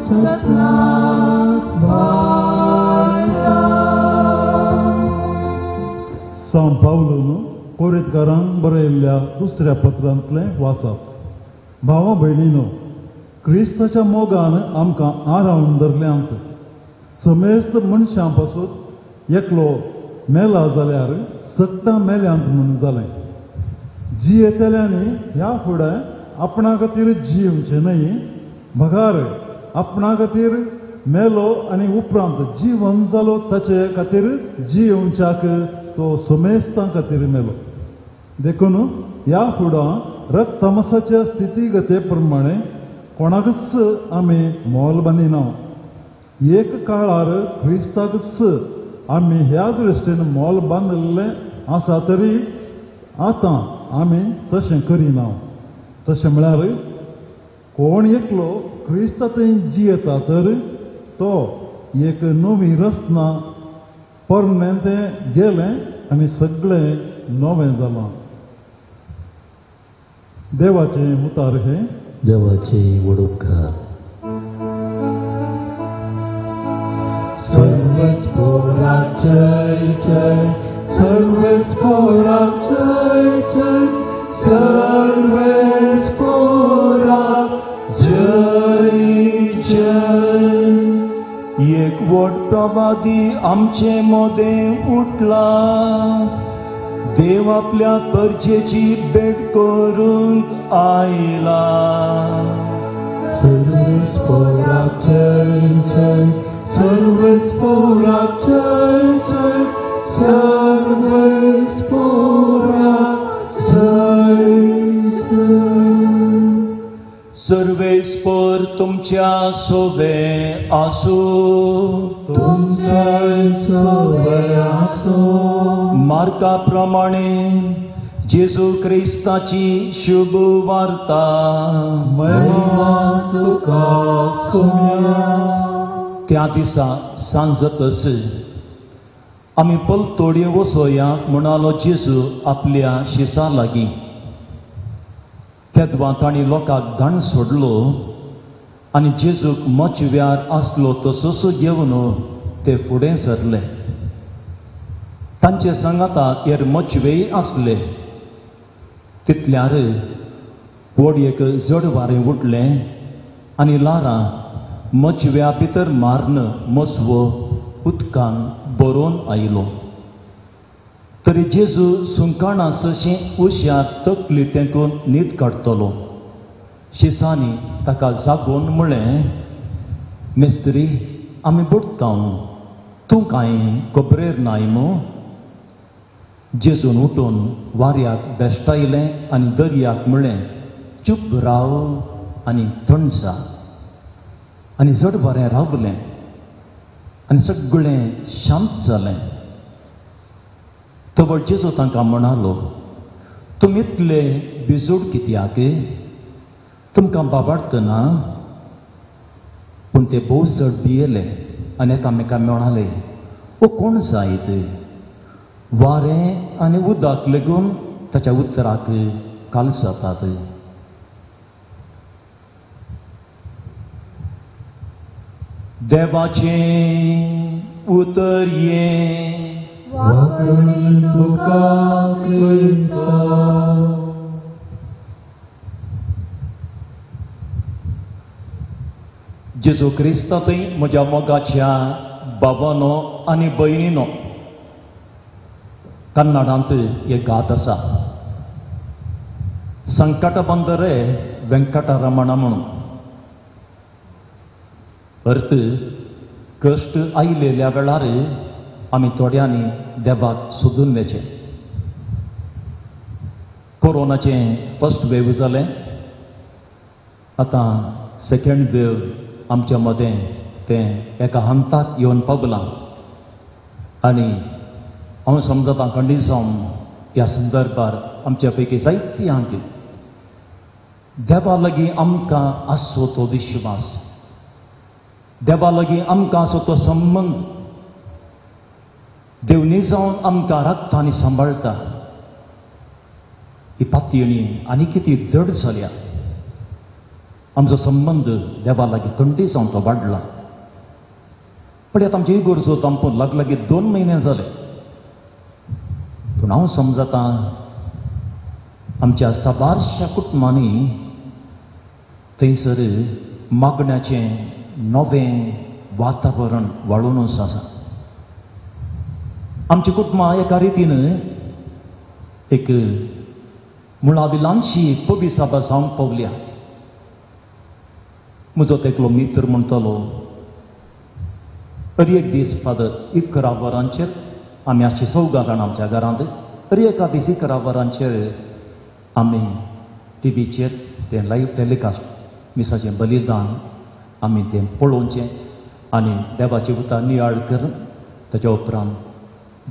सजनाक पाळटा. सांव पावलून कोरितकारांक बरयल्ल्या दुसऱ्या पत्रांतलें वाचप. भावा भयणीनो, क्रिस्ताच्या मोगान आमकां आरावन धरल्यांत. समेस्त मनशां पासून एकलो मेला जाल्यार सत्ता मेल्यांत म्हूण जालें. जियेतल्यांनी ह्या फुडें आपणा खातीर जियेवचें न्हय, बगार आपणा खातीर मेलो आनी उपरांत जिवन जालो ताचे खातीर जियेवच्याक तो समेस्तां खातीर मेलो. देखून ह्या फुडां रक्तमासाच्या स्थितीगते प्रमाणे कोणाकच आमी मोल बांदिना. एक काळार क्रिस्ताकच आमी ह्या दृश्टीन मोल बांदिल्लें आसा तरी आतां आमी तशें करिना. तशें म्हळ्यार कोण एकलो क्रिस्ता थंय जियेता तर तो एक नवी रचना, पोरणें तें गेलें आनी सगळें नवें जालां. देवाचें उतार हें. देवाचे व्हड उपकार. सर्वेस्पराक जय जय, सर्वेस्पराक जय जय, सर्वेस्पराक जय जय. एक व्हड प्रवादी आमचे मदें उठला, देव आपल्या परजेची भेट करूंक आयला. सर्वेस्पराक जय जय, सर्वेस्पराक जय जय, सर्वेस्पराक जय जय. सर्वेस्पर तुमच्या सोबे आसूं. तुमच्याय सोबे आसूं. मार्का प्रमाणे जेजू क्रिस्ताची शुभ वार्ता. महिमा तुका सोम्या. त्या दिसा सांजतच आमी पलतोडी वसोया म्हणालो जेजू आपल्या शिसा लागीं. तेदवा तांणी लोकांक धाण सोडलो आनी जेजूक मचव्यार आसलो तसोच घेवन ते फुडें सरले. तांचे सांगाताक हेर मचवेय आसले. तितल्यार व्हड एक जड वारें उठलें आनी ल्हारां मचव्या भितर मारून मसवो उदकान भरोवन आयलो. तरी जेजू सुंकाणां सशी उश्यार तकली तेंकून न्हीद काडटलो. शिसांनी ताका जागोवन म्हळें, मिस्त्री आमी बुडटा, तूं कांय खबरेर नाय मू? जेजून उठून वाऱ्याक बेश्टायलें आनी दर्याक म्हळें, चूप राव आनी थंड जा. आनी जड बरें रावलें आनी सगळें शांत जालें. तवळ जेजू तांकां म्हणालो, तुमी इतले बिजूड कित्याक? तुमकां बाबाडटना? पूण ते भोव चड भियेले आनी एकामेकां म्हणाले, ओ कोण जायत? वारें आनी उदक लेगून ताच्या उतराक काल जातात. देवाचें उतर हें. वाकणी तुका क्रिस्ता. जेजू क्रिस्तांतय म्हज्या मोगाच्या बाबानो आनी भयणीनो, कन्नडांत एक गात आसा, संकट बंदरे वेंकटरमण म्हणून. अर्थ, कश्ट आयिल्ल्या वेळार आमी थोड्यांनी देवाक सोदून वचें. कोरोनाचें फर्स्ट वेव जालें, आतां सेकंड वेव आमच्या मदें तें एका हंताक येवन पावलां. आनी हांव समजतां खंडीत जावन ह्या संदर्भार आमच्या पैकी जायत्यांक देवा लागीं आमकां आसचो तो विश्वास, देवा लागीं आमकां आसो तो संबंद, देव निजावन आमकां राखता आनी सांबाळटा. ही पातयेणी आनी कितें दड जाल्या. आमचो संबंद देवा लागीं खंडीत जावन तो वाडला. पळयात, आमची इगोर्जो तांपून लागलागी 2 म्हयने जाले. पूण हांव समजतां आमच्या साबारश्या कुटुंबांनी थंयसर मागण्याचें नवें वातावरण वाळूनच आसा. आमची कुटुंबां एका रितीन एक मुळावी ल्हानशी पविसाबा जावंक पावल्या. म्हजो एकलो मित्र म्हणटालो, हर एक दीस फादर 11 वरांचेर आमी आसची 4 जाणां आमच्या घरांत, हर एका दीस 11 वरांचेर आमी टिवीचेर तें लायव्ह टेलिकास्ट मिसाचें बलिदान आमी तें पळोवचें आनी देवाची उतार नियाळ करून ताच्या उपरांत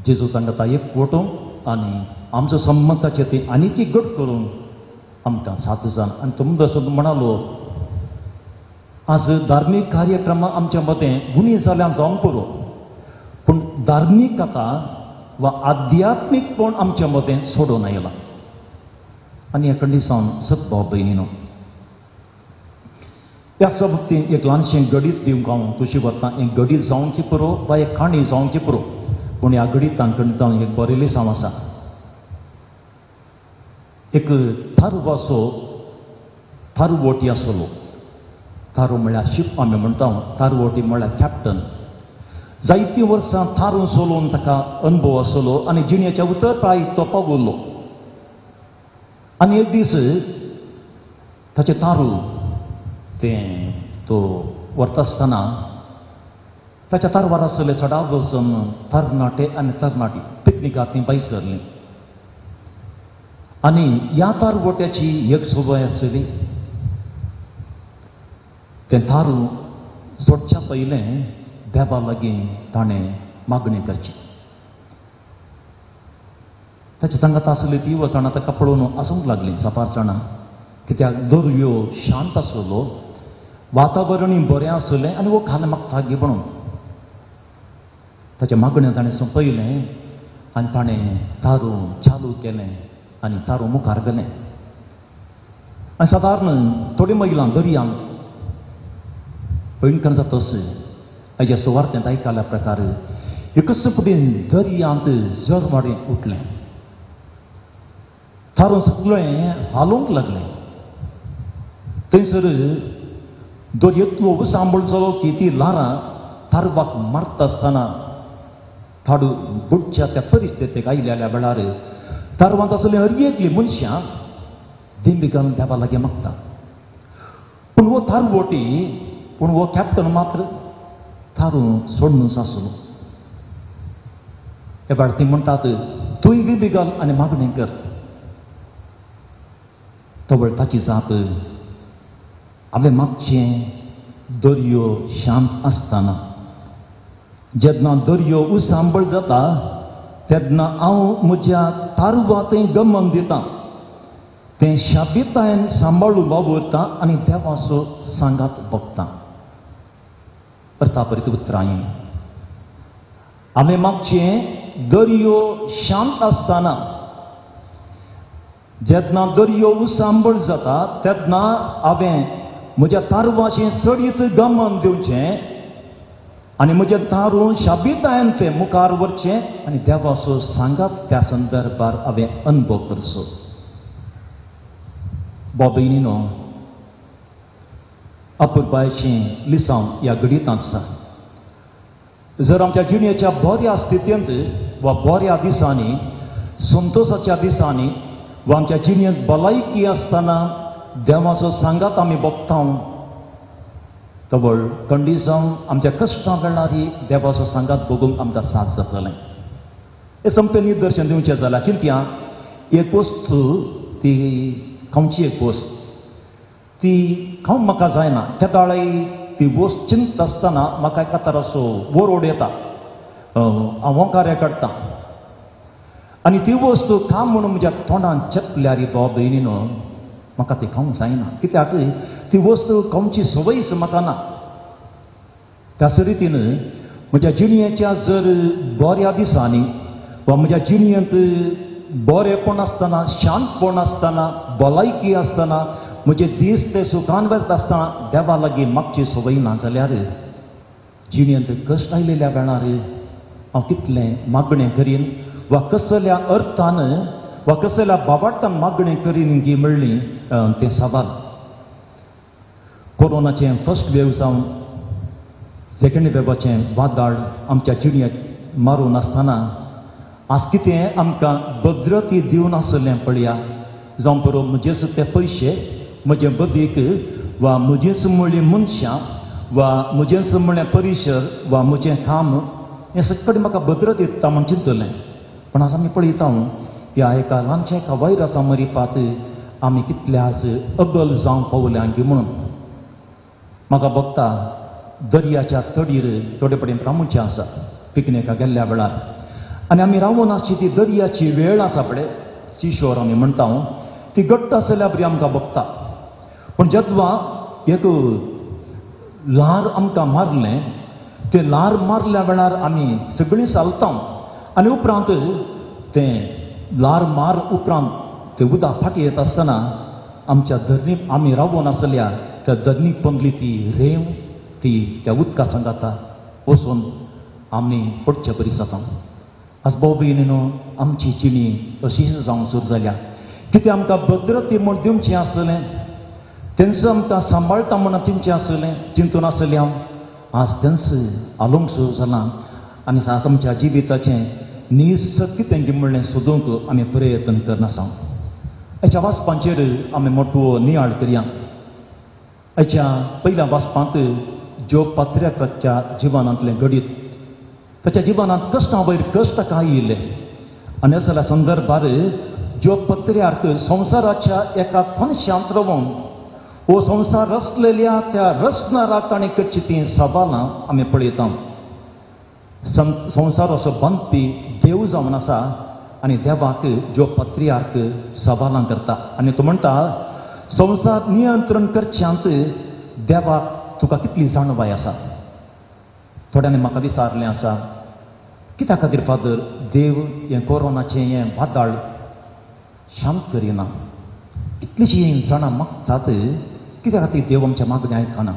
जेजू सांगता एक फोटो आनी आमचो संबंदाचेर ती आनी ती घट करून आमकां 7 जाण. आनी तुमकां म्हणालो, आज धार्मीक कार्यक्रम आमच्या मदें उणी जाल्यार जावंक पुरो, पूण धार्मीक कथा वा आध्यात्मीकपण आमच्या मदें सोडून आयलां. आनी ह्या कंडिसावन सत भाव भयणीनो, ह्या बाबतींत एक ल्हानशें गणीत दिवंक हांव खुशी वता. एक गणीत जावंची पुरो वा एक काणी जावंची पुरो, पूण ह्या गणितान गणितान एक बरें लिसांव आसा. एक थारवाचो थारवोटी आसलो. थारो म्हळ्यार शीप आमी म्हणटा, थारवोटी म्हळ्यार कॅप्टन. जायतीं वर्सां थारून चलोवन ताका अनुभव आसलो आनी जिणेच्या उतर प्राय तो पावल्लो. आनी एक दीस ताचें तारू तें तो व्हरता आसतना ताच्या तारवार आसले चडाव वचून तरणाटे आनी तरणाटी पिकनिकाक तीं भायर सरलीं. आनी ह्या तारवोट्याची एक संवय आसली, तें तारू सोडच्या पयलें देवा लागीं ताणें मागणी करची. ताच्या सांगात आसली ती वचना ताका पळोवन आसूंक लागलीं साबार जाणां, कित्याक दर्यो शांत आसलो, वातावरणूय बरें आसलें आनी वो खाल मागता गी म्हणून. ताच्या मागणें ताणें सोंपयलें आनी ताणें तारू चालू केलें आनी तारू मुखार गेलें. आनी सादारण थोडी महिलां दर्यांत पयणकन जातस हाज्या सुवार्थेंत आयकल्या प्रकार एकच फुडें दर्यांत जरवाडें उठलें. थारून सगळें हालोवंक लागलें. थंयसर दर्येंतलो सांबळ जालो की ती ल्हारां तारवाक मारता आसतना थाडू बुडच्या त्या परिस्थितीक आयिल्ल्या वेळार तारवांत आसले हर एकली मनशां दिंबी घालून देवा लागीं मागता. पूण हो थारवोटी, पूण हो कॅप्टन मात्र थारून सोडून आसलो. हे बाळ ती म्हणटात तूंय बी बिगल आनी मागणें कर. तवळ ताची जाप हांवें मागचें दर्यो शांत आसतना, जेन्ना दर्यो उसांबळ जाता तेन्ना हांव म्हज्या तारवा थंय गमन दितां, तें शाबितायन सांबाळून वावुरता आनी देवाचो सांगात बगता. अर्थापरीत उतरां हांवें मागचें दर्यो शांत आसतना, जेन्ना दर्यो उसांबळ जाता तेन्ना हांवें म्हज्या तारवाचें चडीत गमन दिवचें आनी म्हजें तारू शाबितायन तें मुखार व्हरचें आनी देवाचो सांगात त्या संदर्भार हांवें अनुभव करचो. बाबीनीनो, अपुरबायचें लिसांव ह्या घडितांत आसा. जर आमच्या जिणेच्या बऱ्या स्थितींत वा बऱ्या दिसांनी, संतोशाच्या दिसांनी वा आमच्या जिणेंत भलायकी आसतना देवाचो सांगात आमी बगता, तवळ कंडी जावन आमच्या कश्टां वेळार देवाचो सांगात बगूंक आमकां साथ जातलें. हें सोमतें निदर्शन दिवचें जाल्यार चिंतया, एक वस्तू ती खावची, एक वस्त ती खावंक म्हाका जायना, तेदाळय ती वस्त चिंतता आसतना म्हाका एका तराचो वरोड येता, हांव ओंकारे काडटा आनी ती वस्तू खा म्हणून म्हज्या तोंडान चेपल्यार बाबा भयणीनो म्हाका ती खावंक जायना. कित्याक ती वस्तू खावची संवयच म्हाका ना. त्याच रितीन म्हज्या जिणेच्या जर बऱ्या दिसांनी वा म्हज्या जिणेंत बरेपण आसतना, शांतपण आसतना, भलायकी आसतना, म्हजे दीस ते सुखान वता आसतना देवा लागीं मागची संवय ना जाल्यार जिणेंत कश्ट आयिल्ल्या वेळार हांव कितलें मागणें करीन वा कसल्या अर्थान वा कसल्या बाबार्थान मागणें करीन गी म्हणली तें सवाल. कोरोनाचें फर्स्ट वेव जावन सेकंड वेवाचें वादळ आमच्या जिणेक मारून आसतना आज कितें आमकां भद्रती दिवन आसलें पळया, जावं पुरो म्हजेच ते पयशे, म्हजें बदीक वा म्हजेच म्हणली मनशां वा म्हजेच म्हणलें परिसर वा म्हजें काम, हें सगळें म्हाका भद्रत दिता म्हूण चिंतलें. पूण आज आमी पळयता ह्या एका ल्हानशा एका वायरसा मरिपात आमी कितले आज अबल जावंक पावल्या की म्हणून. म्हाका बगता दर्याच्या तडीर थोडे पडेन रावचें आसा पिकनिकाक गेल्ल्या वेळार, आनी आमी रावून आसची ती दर्याची वेळ आसा पळय, सी शोर आमी म्हणटा, ती घट्ट आसल्या बरी आमकां बगता. पूण जेन्ना एक ल्हार आमकां मारलें, तें ल्हार मारल्या वेळार आमी सगळीं सालता आनी उपरांत तें ल्हार मार उपरांत तें उदक फाटीं येता आसतना आमच्या धरणी आमी रावून आसल्या त्या धरणी पंदली ती रेंव ती त्या उदका सांगाता वचून आमी पडचे बरी जाता. आज भाव भयणीनो, आमची जिणी अशीच जावंक सुरू जाल्या. कितें आमकां भद्रती म्हूण दिवचें आसलें, तेंच आमकां सांबाळटा म्हूण चिंतचें आसलें, चिंतून आसलें हांव, आज तेंच आलोवंक सुरू जालां आनी आज आमच्या जिविताचें नीस कितें की म्हणलें सोदूंक आमी प्रयत्न करनासा. हाच्या वाचपांचेर आमी मोटवो नियाळ करया. हाच्या पयल्या वाचपांत ज्यो पात्र्याच्या जिवनांतलें घडीत, ताच्या जिवनांत कश्टां वयर कश्ट काय येयले आनी असल्या संदर्भार ज्यो पत्र्यार्क संवसाराच्या एका कोनशांत रावन हो संवसार रचलेल्या त्या रचणाराक ताणें करची तीं सवालां आमी पळयता. संवसार असो बांदपी देव जावन आसा आनी देवाक ज्यो पत्र्यार्क सवालां करता आनी तो म्हणटा संवसार नियंत्रण करच्यांत देवाक तुका कितली जाणवाय आसा. थोड्यांनी म्हाका विचारलें आसा, कित्या खातीर फादर देव हें कोरोनाचें हें वादळ शांत करिना, कितलींशीं जाणां मागतात, कित्या खातीर देव आमच्या मागणें आयकना?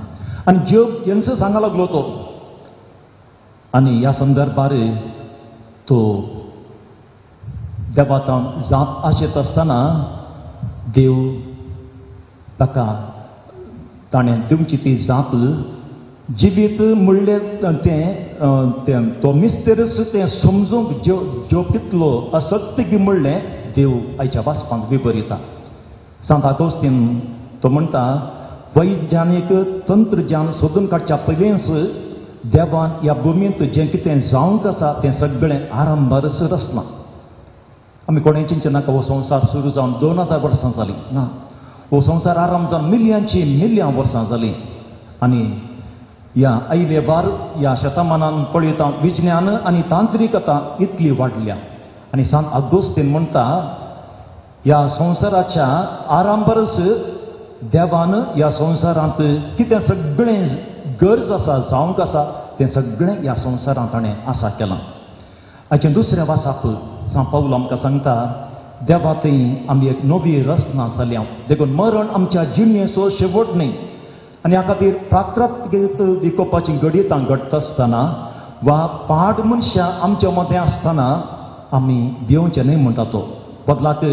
आनी ज्यो हेंचो सांगा लागलो तो, आनी ह्या संदर्भार तो देवातान जाप आशेत आसतना देव ताका ताणें दिवची ती जाप जिवीत म्हणलें तें तो मिस्तेरस तें समजूंक ज्यो ज्यो कितलो असत्य की म्हणलें देव आयच्या वाचपांत विपरिता. सांत आगोस्तीन तो म्हणटा वैज्ञानीक तंत्रज्ञान सोदून काडच्या पयलींच देवान ह्या भुमींत जें कितें जावंक आसा तें सगळें आरंभारच रचलां. आमी कोणें चिंतचें नाका हो संवसार सुरू जावन 2000 वर्सां जालीं ना, हो संवसार आरंभ जावन मिलयांची मिलयां वर्सां जालीं. आनी ह्या आयले वार ह्या शतमानान पळयता विज्ञान आनी तांत्रिकता इतली वाडल्या. आनी सांत आगोस्तीन म्हणटा ह्या संवसाराच्या आरंभारच देवान ह्या संवसारांत कितें सगळें गरज आसा जावंक आसा तें सगळें ह्या संवसारांत ताणें आसा केलां. हाचें दुसरें वासाप सांत पावल आमकां सांगता देवा थंय आमी एक नवी रचना जाल्या, देखून मरण आमच्या जिणेचो शेवट न्हय. आनी ह्या खातीर प्राकृतीक विकोपाचीं घडितां घडटा आसतना वा पाड मनशां आमच्या मदें आसतना आमी भिवचें न्हय म्हणटा तो. बदलाक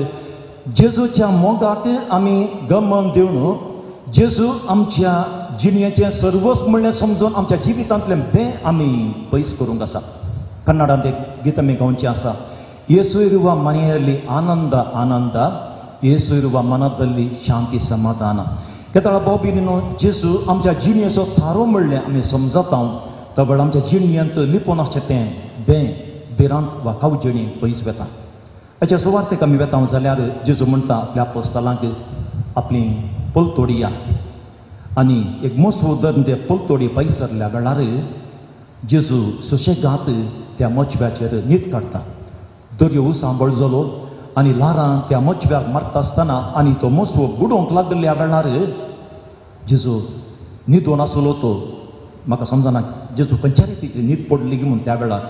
जेजूच्या मोगाक आमी गमन दिवन जेजू आमच्या जिणेचें सर्वस्व म्हणलें समजून आमच्या जिवितांतलें बें आमी पयस करूंक आसा. कन्नडांत एक गीत आमी गावचें आसा, येसू इರುವ मನೆಯಲ್ಲಿ आनंद आनंद, येसू इರುವ मनाದಲ್ಲಿ शांती समाधान. केदळा भाव भयणीनो, जेजू आमच्या जिणेचो थारो म्हणलें आमी समजता तवळ आमच्या जिणेंत लिपून आसचें तें बें भिरांत वा कावजेणी पयस वेता. हाच्या सुवातेक आमी वेता जाल्यार जेजू म्हणटा आपल्या आपोस्तालांक आपली पलतोडी या. आनी एक मोसो धरून ते पलतोडी पयसरल्या वेळार जेजू सुशेगात त्या मोचव्याचेर न्हीद काडटा. दर्यो उसांबळ जालो आनी ल्हारां त्या मोचव्याक मारता आसतना आनी तो मोसो बुडोवंक लागल्या वेळार जेजू न्हिदून आसलो तो म्हाका समजना जेजू खंयच्या रितीची न्हीद पडली म्हूण. त्या वेळार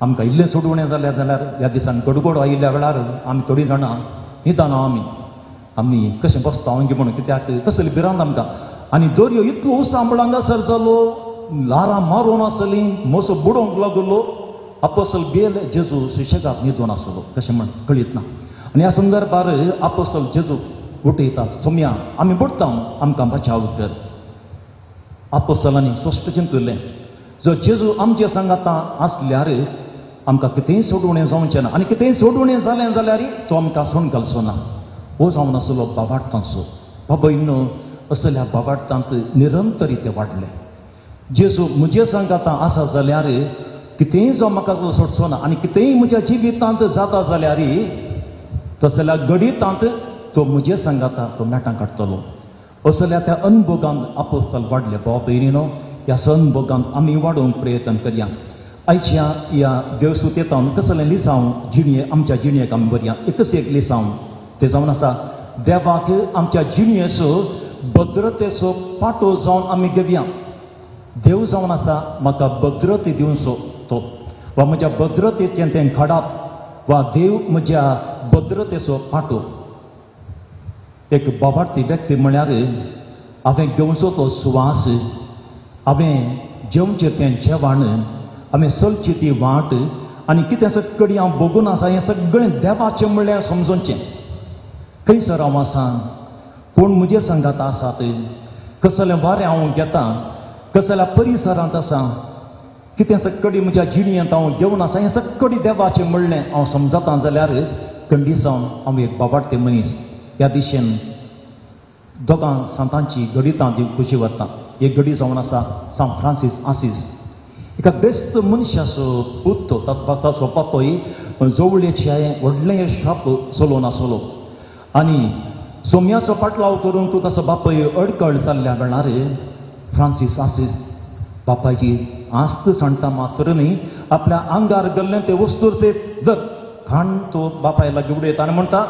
आमकां इल्लें सोडवणें जालें जाल्यार ह्या दिसान गडगडो आयिल्ल्या वेळार आमी थोडीं जाणां न्हिदना आमी आमी कशें बसता हांव म्हणून कित्याक कसली भिरांत आमकां. आनी दर्यो इतलो उसांबळ हांगासर जालो, ल्हारां मारून आसलीं, मोसो बुडोवंक लागलो. आपोसल गेले जेजू सुशेगाद न्हिदून आसलो कशें म्हण कळीत ना. आनी ह्या संदर्भार आपोसल जेजू उठयता, सोम्या आमी बुडटा आमकां बचाव कर. आपोसलांनी स्पश्ट चिंतलें जर जेजू आमचे सांगाता आसल्यार आमकां कितेंय सोडवणें जावचें ना आनी कितेंय सोडवणें जालें जाल्यार तो आमकां सोण घालचो ना. हो जावन आसलो बाबाडतांचो. बाबयनो असल्या बाबाडतांत निरंतर ते वाडले. जेजू म्हजे सांगाता आसा जाल्यार कितेंय जावं म्हाका सोडचो ना आनी कितेंय म्हज्या जिवितांत जाता जाल्यार तसल्या घडितांत तो म्हजे सांगाता तो मेटां काडटलो. असल्या त्या अनभोगांत आपोस्ताल वाडले. भाव भयणीनो, ह्या अनभोगांत आमी वाडोवंक प्रयत्न करया. आयच्या ह्या देवसुतेतावन कसलें लिसांव जिणये आमच्या जिणयेक आमी बरया. एकच एक लिसांव तें जावन आसा देवाक आमच्या जिणयेचो भद्रतेचो पाटो जावन आमी घेवया. देव जावन आसा म्हाका भद्रते दिवचो तो वा म्हज्या भद्रतेचें तें घडप वा देव म्हज्या भद्रतेचो पाटो. एक बाबार्थी व्यक्ती म्हळ्यार हांवें घेवचो तो सुवास, हांवें जेवचें तें जेवण, हांवें चलची ती वाट आनी कितें सगळी हांव भोगून आसा हें सगळें देवाचें म्हणल्यार समजोवचें. खंयसर हांव आसा, कोण म्हजे सांगात आसात, कसलें वारें हांव घेता, कसल्या परिसरांत आसा, कितें सगळी म्हज्या जिणेंत हांव घेवन आसा हें सगळी देवाचें म्हणलें हांव समजता जाल्यार कंडिसांव हांव एक बाबाडते मनीस. ह्या दिशेन दोगां सांतांची घडितां ती खुशी वता. एक घडी जावन आसा सांत फ्रांसीस आसीस, एका बेस्त मनशाचो पूत तो, ताचो बापूय जवळेचें व्हडलें शॉप चलोवन आसलो आनी सोम्याचो पाटलाव करूंक ताचो बापूय अडकळ जाल्ल्या वेळार फ्रांसीस आसीस बापायची आस्त सांडटा मात्र न्ही आपल्या आंगार गेल्लें ते वस्तूचे दर खाण तो बापाय लागीं उडयता आनी म्हणटा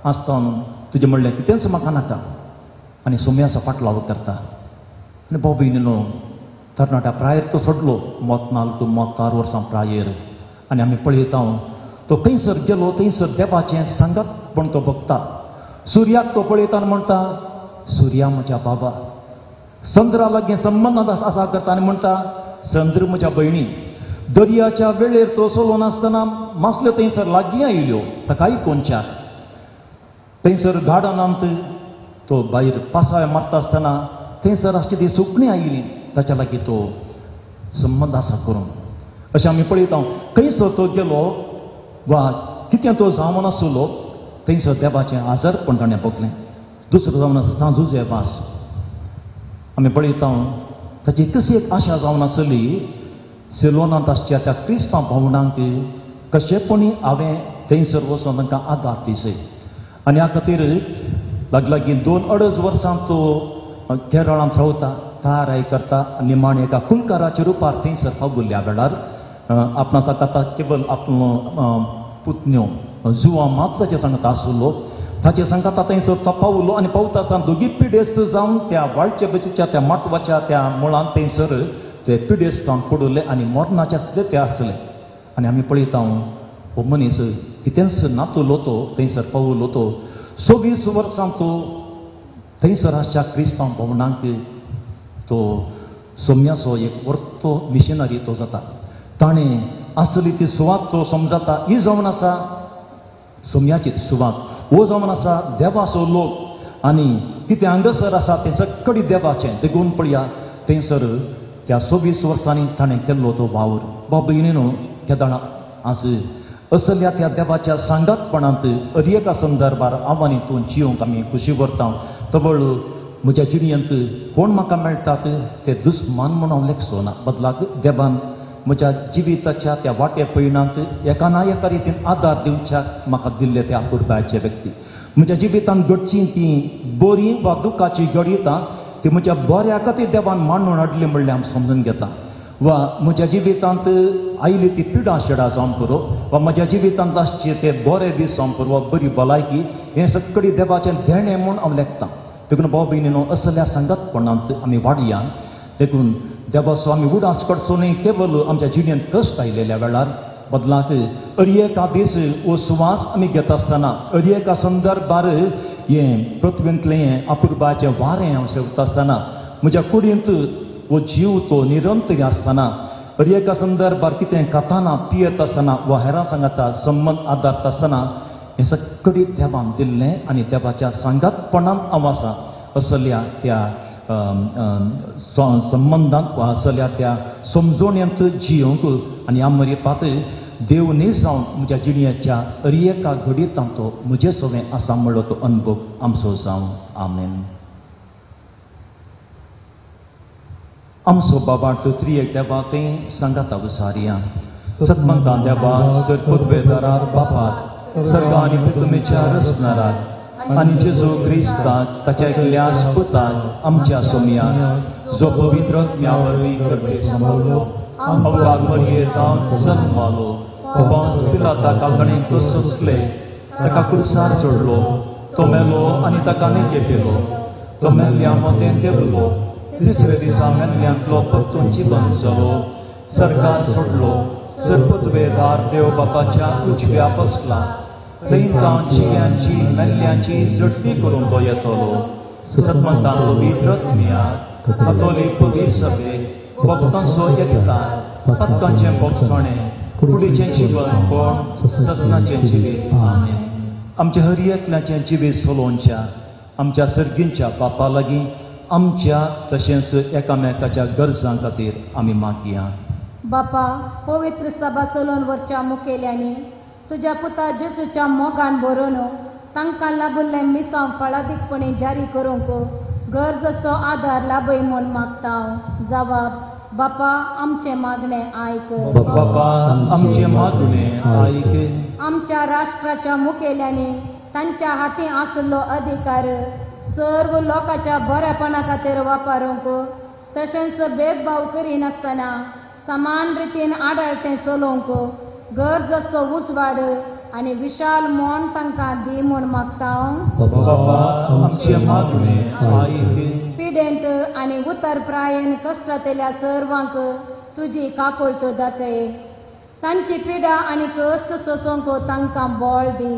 आसता तुजें म्हणलें कितेंच म्हाका नाका आनी सोम्याचो पाटलाव करता. आनी भाव भयणीनो, तरणाट्या प्रायेर तो सोडलो मोत नाल्क मोत 4 वर्सां प्रायेर. आनी आमी पळयता तो खंयसर गेलो थंयसर देवाचें सांगत पण तो बघता. सुर्याक तो पळयता आनी म्हणटा सुर्या म्हज्या बाबा. चंद्रा लागीं संबंद आसा करता आनी म्हणटा चंद्र म्हज्या भयणी. दर्याच्या वेळेर तो चलोवन आसतना मासल्यो थंयसर लागीं आयल्यो ताकाय कोनच्याक. थंयसर गार्डनांत तो भायर पासाय मारता आसतना थंयसर आसची ती सुकणीं आयलीं ताच्या लागीं तो संबंद आसा करून. अशें आमी पळयता खंयसर तो गेलो वा कितें तो जावन आसलो थंयसर देवाचें आजारपण ताणें भोगलें. दुसरो जावन आसा सांजुजे वास. आमी पळयता ताची कशी एक आशा जावन आसली सिलोनांत आसच्या त्या क्रिस्तांव भावणांक कशेपणी हांवें थंयसर वचून तांकां आदार दिसय. आनी ह्या खातीर लागीं 2-2.5 वर्सां तो केरळांत रावता, तयाराय करता आनी निमाणें एका कुलकाराच्या रुपार थंयसर पावुल्ल्या वेळार आपणा सांगता केवल आपलो पुतण्यो जुवा मात ताचे सांगता आसलो ताचे सांगता थंयसर तो पावलो आनी पावता आसतना दोगी पिडेस्त जावन त्या वाळच्या बचीच्या त्या माटवाच्या त्या मुळांत थंयसर ते पिडेस्त जावन पडुल्ले आनी मरणाच्या सुद्दां ते आसले. आनी आमी पळयता हो मनीस कितेंच नातुलो तो थंयसर पावलो तो 24 वर्सां तो थंयसर आसच्या क्रिस्तांव भवनांक तो सोम्याचो एक वर्तो मिशनरी तो जाता. ताणें आसली ती सुवात तो समजता ही जावन आसा सोम्याची सुवात, हो जावन आसा देवाचो लोक आनी कितें हांगासर आसा तें सगळी देवाचें. देखून पळया थंयसर त्या 24 वर्सांनी ताणें केल्लो तो वावर. बाब भयणीनो केदळा आज असल्या त्या देवाच्या सांगातपणांत अर एका संदर्भार आव्हानी तूं जियोंक आमी खुशी व्हरता. तवळ म्हज्या जिणयेंत कोण म्हाका मेळटात ते दुस्मान म्हूण हांव लेखचो ना, बदलाक देवान म्हज्या जिविताच्या त्या वाटे पयणांत एका ना एका रितीन आदार दिवच्याक म्हाका दिल्ले त्या अपुरबायचे व्यक्ती. म्हज्या जिवितांत घडची ती बरी वा दुखाची घडयता ती म्हज्या बऱ्या खातीर देवान मांडून हाडली म्हणल्यार हांव समजून घेता. वा म्हज्या जिवितांत आयली ती पिडा शेडा जावन पुरो वा म्हज्या जिवितांत आसचे ते बरे दीस जावन पुरो वा बरी भलायकी हें सगळी देवाचें देणें म्हूण हांव लेखता. देखून भाव भयणीनो असल्या सांगातपणांत आमी वाडया. देखून देवाचो आमी उडास करचो न्हय केवल आमच्या जिणेंत कश्ट आयलेल्या वेळार, बदलाक अर एका दीस हो सुवास आमी घेता आसतना अर एका संदर्भार हें पृथ्वींतलें हें अपुरबाचें वारें हांव सेवता आसतना म्हज्या कुडींत हो जीव तो निरंतर आसतना अर एका संदर्भार कितें खाताना पियेत आसतना वा हेरां सांगाता संबंद आदारता आसतना हें सगळें देवान दिल्लें आनी देवाच्या सांगातपणान हांव आसा. असल्या त्या संबंदांत वा असल्या त्या समजोण्यांत जियोंक आनी ह्या मरिपात देव न्ही जावन म्हज्या जिणेच्या अर एका घडयेंत तो म्हजे सवें आसा म्हणलो तो अनुभव आमचो जावं. आमेन. आमचो बाबा त्रिएक देवा थंय सांगाता उसारया सतमंता देवा सर पुर्वेदारात बापात सर्ग आनी पृथ्वीच्या रचणारात आनी जेजू क्रिस्ताक ताच्या एकल्या पुताक आमच्या सोमयाक जो पवित्र आत्म्या वरवीं गर्भे सांबाळलो अवघात मरयेतावन जल्मालो पोंस पिलाता ताणें सोंसले ताका कुर्सार चडलो तो मेलो आनी ताका नेके केलो तो मेल्ल्या मदें देवलो तिसरे दिसा मेल्ल्यांतलो परतून जिवन जालो सरकार सोडलो सरपतवेदार देव बापाच्या उजव्या बसला थंय तावन जिव्यांची मेल्ल्यांची झडटी करूंक तो येतलो. सतमंतान पवित्र आत्म्या कातोलीक पवित्र सभेक भक्तांचो एकतार पातकांचें भोगसणें कुडीचें जिवन कोण ससनाचें जिवीत. आमेन. आमच्या हर एकल्याचें जिवीत सोलोवच्या आमच्या सर्गींच्या बापा लागीं आमच्या तशेंच एकामेकाच्या गरजां खातीर आमी मागया. बापा पवित्र सभा चलोवन व्हरच्या मुखेल्यांनी तुज्या पुता जेजूच्या मोगान भरून तांकां लाबिल्लें मिसांव फळादीकपणी जारी करूंक गरजेचो आदार लाभय म्हूण मागता. जवाब बापा आमचें मागणें आयक. बापा आमचें मागणें आयक. आमच्या राष्ट्राच्या मुखेल्यांनी तांच्या हातीं आशिल्लो अधिकार सर्व लोकांच्या बरेपणा खातीर वापरूंक तशेंच भेदभाव करिनासतना समान रितीन आडाळतें चलोवंक गरजेचो उजवाड आनी विशाल मन तांकां दी म्हूण मागता. बाबा आमचें मागणें आयक. पिडेंत आनी उतर प्रायेन कश्टांतल्या सर्वांक तुजी काकुळट जातय. तांची पिडा आनी कश्ट सोसूंक तांकां बळ दी.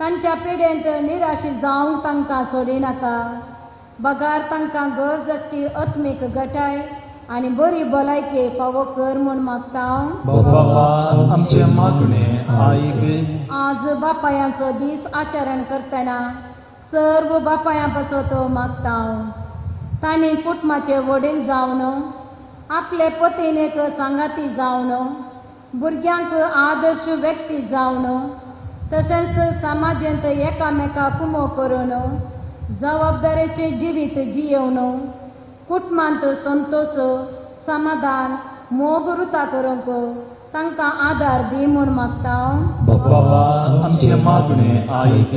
तांच्या पिडेंत निराशी जावंक तांकां सोडिनाका, बगार तांकां गरज आसची आत्मीक गटाय आनी बरी भलायकी फावो कर म्हूण मागता. बाबा आमचें मागणें आयक. आज बापायांचो दीस आचरण करतना सर्व बापायां पासत मागता. तांणी कुटुंबाचे वडील जावन आपले पतीनेक सांगाती जावन भुरग्यांक आदर्श व्यक्ती जावन तशेंच समाजांत एकामेका कुमो करून जबाबदारेचें जिवीत जियेवन कुटुंबांत संतोष समाधान मोग रुता करूंक तांकां आदार दी म्हूण मागता. बाबा आमचें मागणें आयक.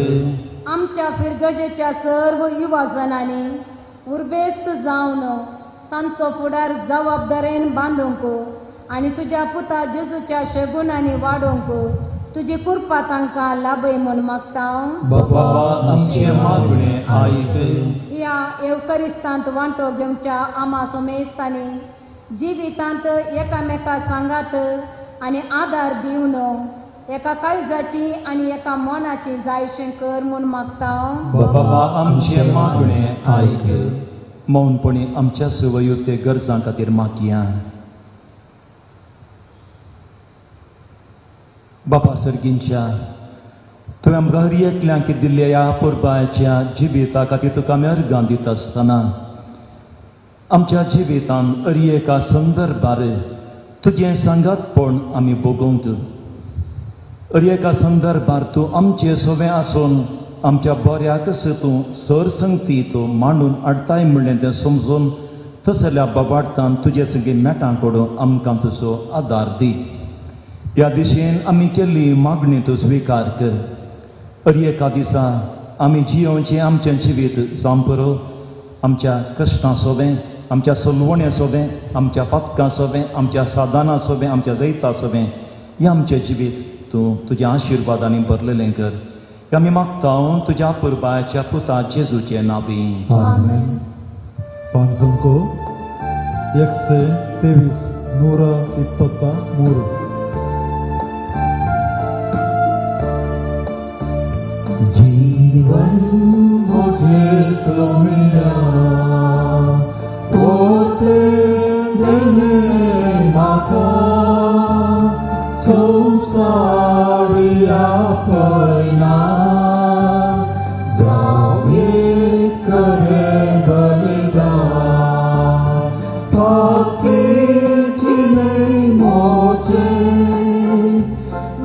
आमच्या फिरगजेच्या सर्व युवा जणांनी उर्बेस्त जावन तांचो फुडार जबाबदारेन बांदूंक आनी तुज्या पुता जेजूच्या शेगुणांनी वाडोवंक तुजी कृपा तांकां लाभय म्हूण मागता. बाबा आमचें मागणें आयक. ह्या येवकरिस्तांत वांटो घेवच्या आमा सोमेस्तांनी जिवितांत एकामेका सांगात आनी आदार दिवन एका काळजाची आनी एका मनाची जायशें कर म्हूण मागता. बाबा आमचें मागणें आयक. मौनपणी आमच्या सुवयुते गरजां खातीर मागया. बाबा सर्गींच्या तुवें आमकां हर एकल्यांक दिल्ल्या ह्या पुरबायच्या जिविता खातीर तुका आमी अर्गां दिता आसतना आमच्या जिवितान हर एका संदर्भार तुजें सांगातपण आमी भोगोवंक, हर एका संदर्भार तूं आमचे सोवें आसून आमच्या बऱ्याकच तूं सर संगती तूं मांडून हाडटाय म्हणलें तें समजून तसल्या बाबाडतान तुजे सगळीं मेटां कडून आमकां तुजो आदार दी. ह्या दिशेन आमी केल्ली मागणी तूं स्विकार कर. हर एका दिसा आमी जियोवचें आमचें जिवीत जावं पुरो आमच्या कश्टां सोबें, आमच्या सलवण्या सोबें, आमच्या पातकां सोबें, आमच्या साधनां सोबें, आमच्या जैता सोबें हें आमचें जिवीत तूं तुज्या आशिर्वादांनी भरलेलें कर. आमी मागता तुज्या पुरबायाच्या पुता जेजूचे नांवी. आमेन. पांचको 123 123. जीवन मुझे सोमिया पोते देने माका संसारिया पयना जावे करे बलिदान पापी जिने मोचे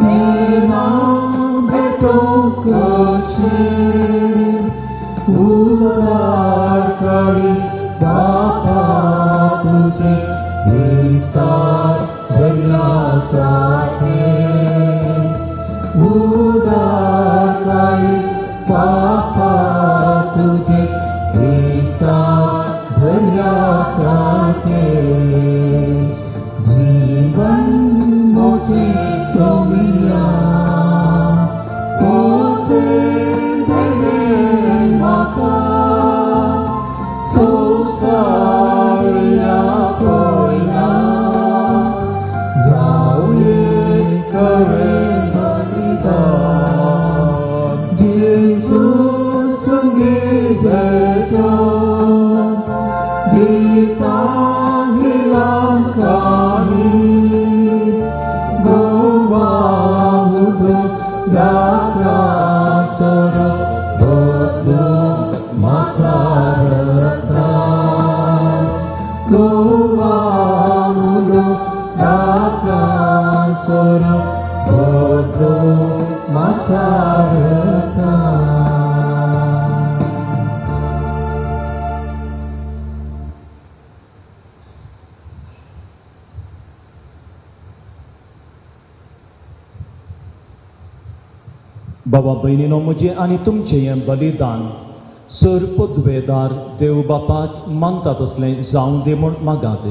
नेना भेटो कचे उदार करीस बापा तुझे विस्तार दर्यासारखे उदार करीस बापा तुझे विस्तार दर्यासारखे जीवन मोचे सोमिया पोते देवे माता संसारिया पयना जावये करे बलिदान जेजू संगे भेटो दिता हिलांकानी गोवा उदो दाखला बदलो मासारता गोवा उदो दाखला बदलो मासारता. बाबा भयणीनो म्हजें आनी तुमचें हें बलिदान सर पदवेदार देव बापाक मानता तसलें जावं दी म्हूण मागात.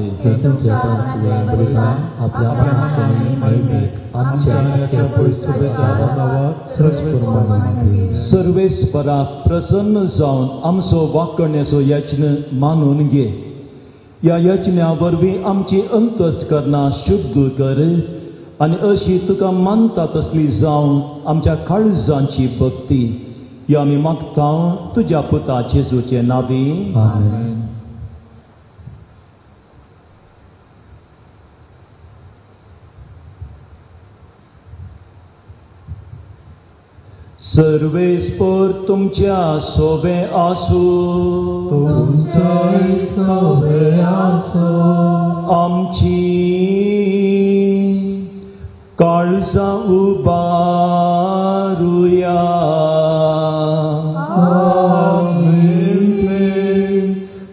सर्वेस्परा प्रसन्न जावन आमचो वाकण्याचो यत्न मानून घे. ह्या यत्ना वरवीं आमची अंतस्करणां शुद्ध कर आनी अशी तुका मानता तसली जावन आमच्या काळजांची भक्ती ह्या आमी मागता तुज्या पुता जेजूचे नांवी. आमेन. सर्वेस्पर तुमच्या सोबे आसूं. तुमच्याय सोबे आसूं. आमची काळजां उबारुया. आमेन.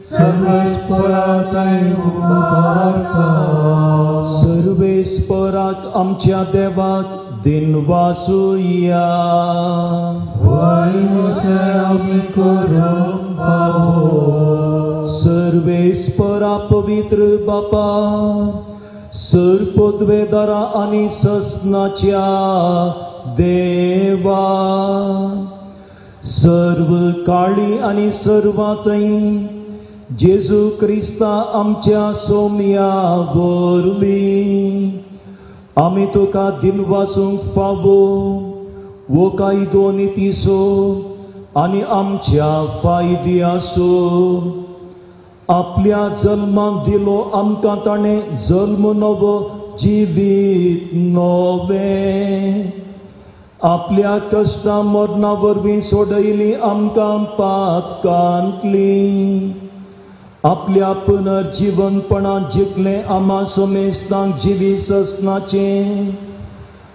सर्वेस्परा सर्वेस्पराक आमच्या देवाक दिनवासुया. सर्वेस्परा पवित्र बापा, सर पदवेदारा आनी ससनाच्या देवा, सर्व काळी आनी सर्वांतय जेजू क्रिस्ता आमच्या सोम्या वरवीं आमी तुका दिनवासूंक फावो वो कायदो नितीचो आनी आमच्या फायद्याचो. आपल्या जल्माक दिलो आमकां ताणें जल्म नवो जिवीत नवें, आपल्या कश्टां मरणा वरवीं सोडयली आमकां पातकांतली, आपल्या पुनर्जिवनपणान जिखलें आमा सोमेस्तांक जिवी ससनाचें,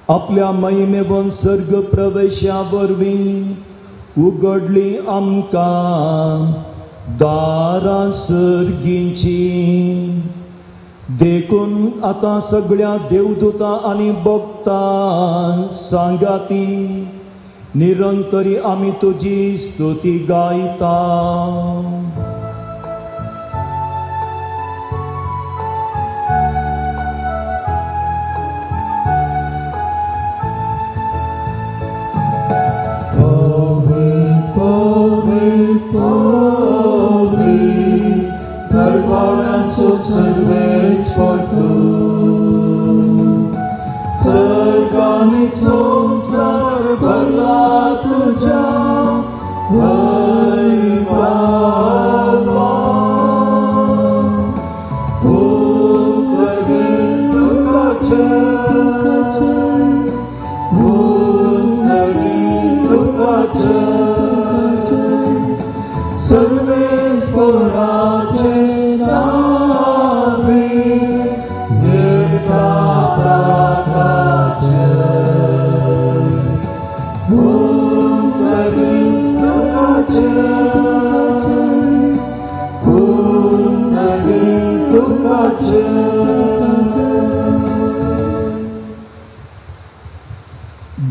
आपल्या महिमेवन सर्ग प्रवेशा वरवीं उगडली आमकां दारां सर्गींची. देखून आतां सगळ्या देवदूतां आनी भक्तां सांगाती निरंतरी आमी तुजी स्तुती गायता.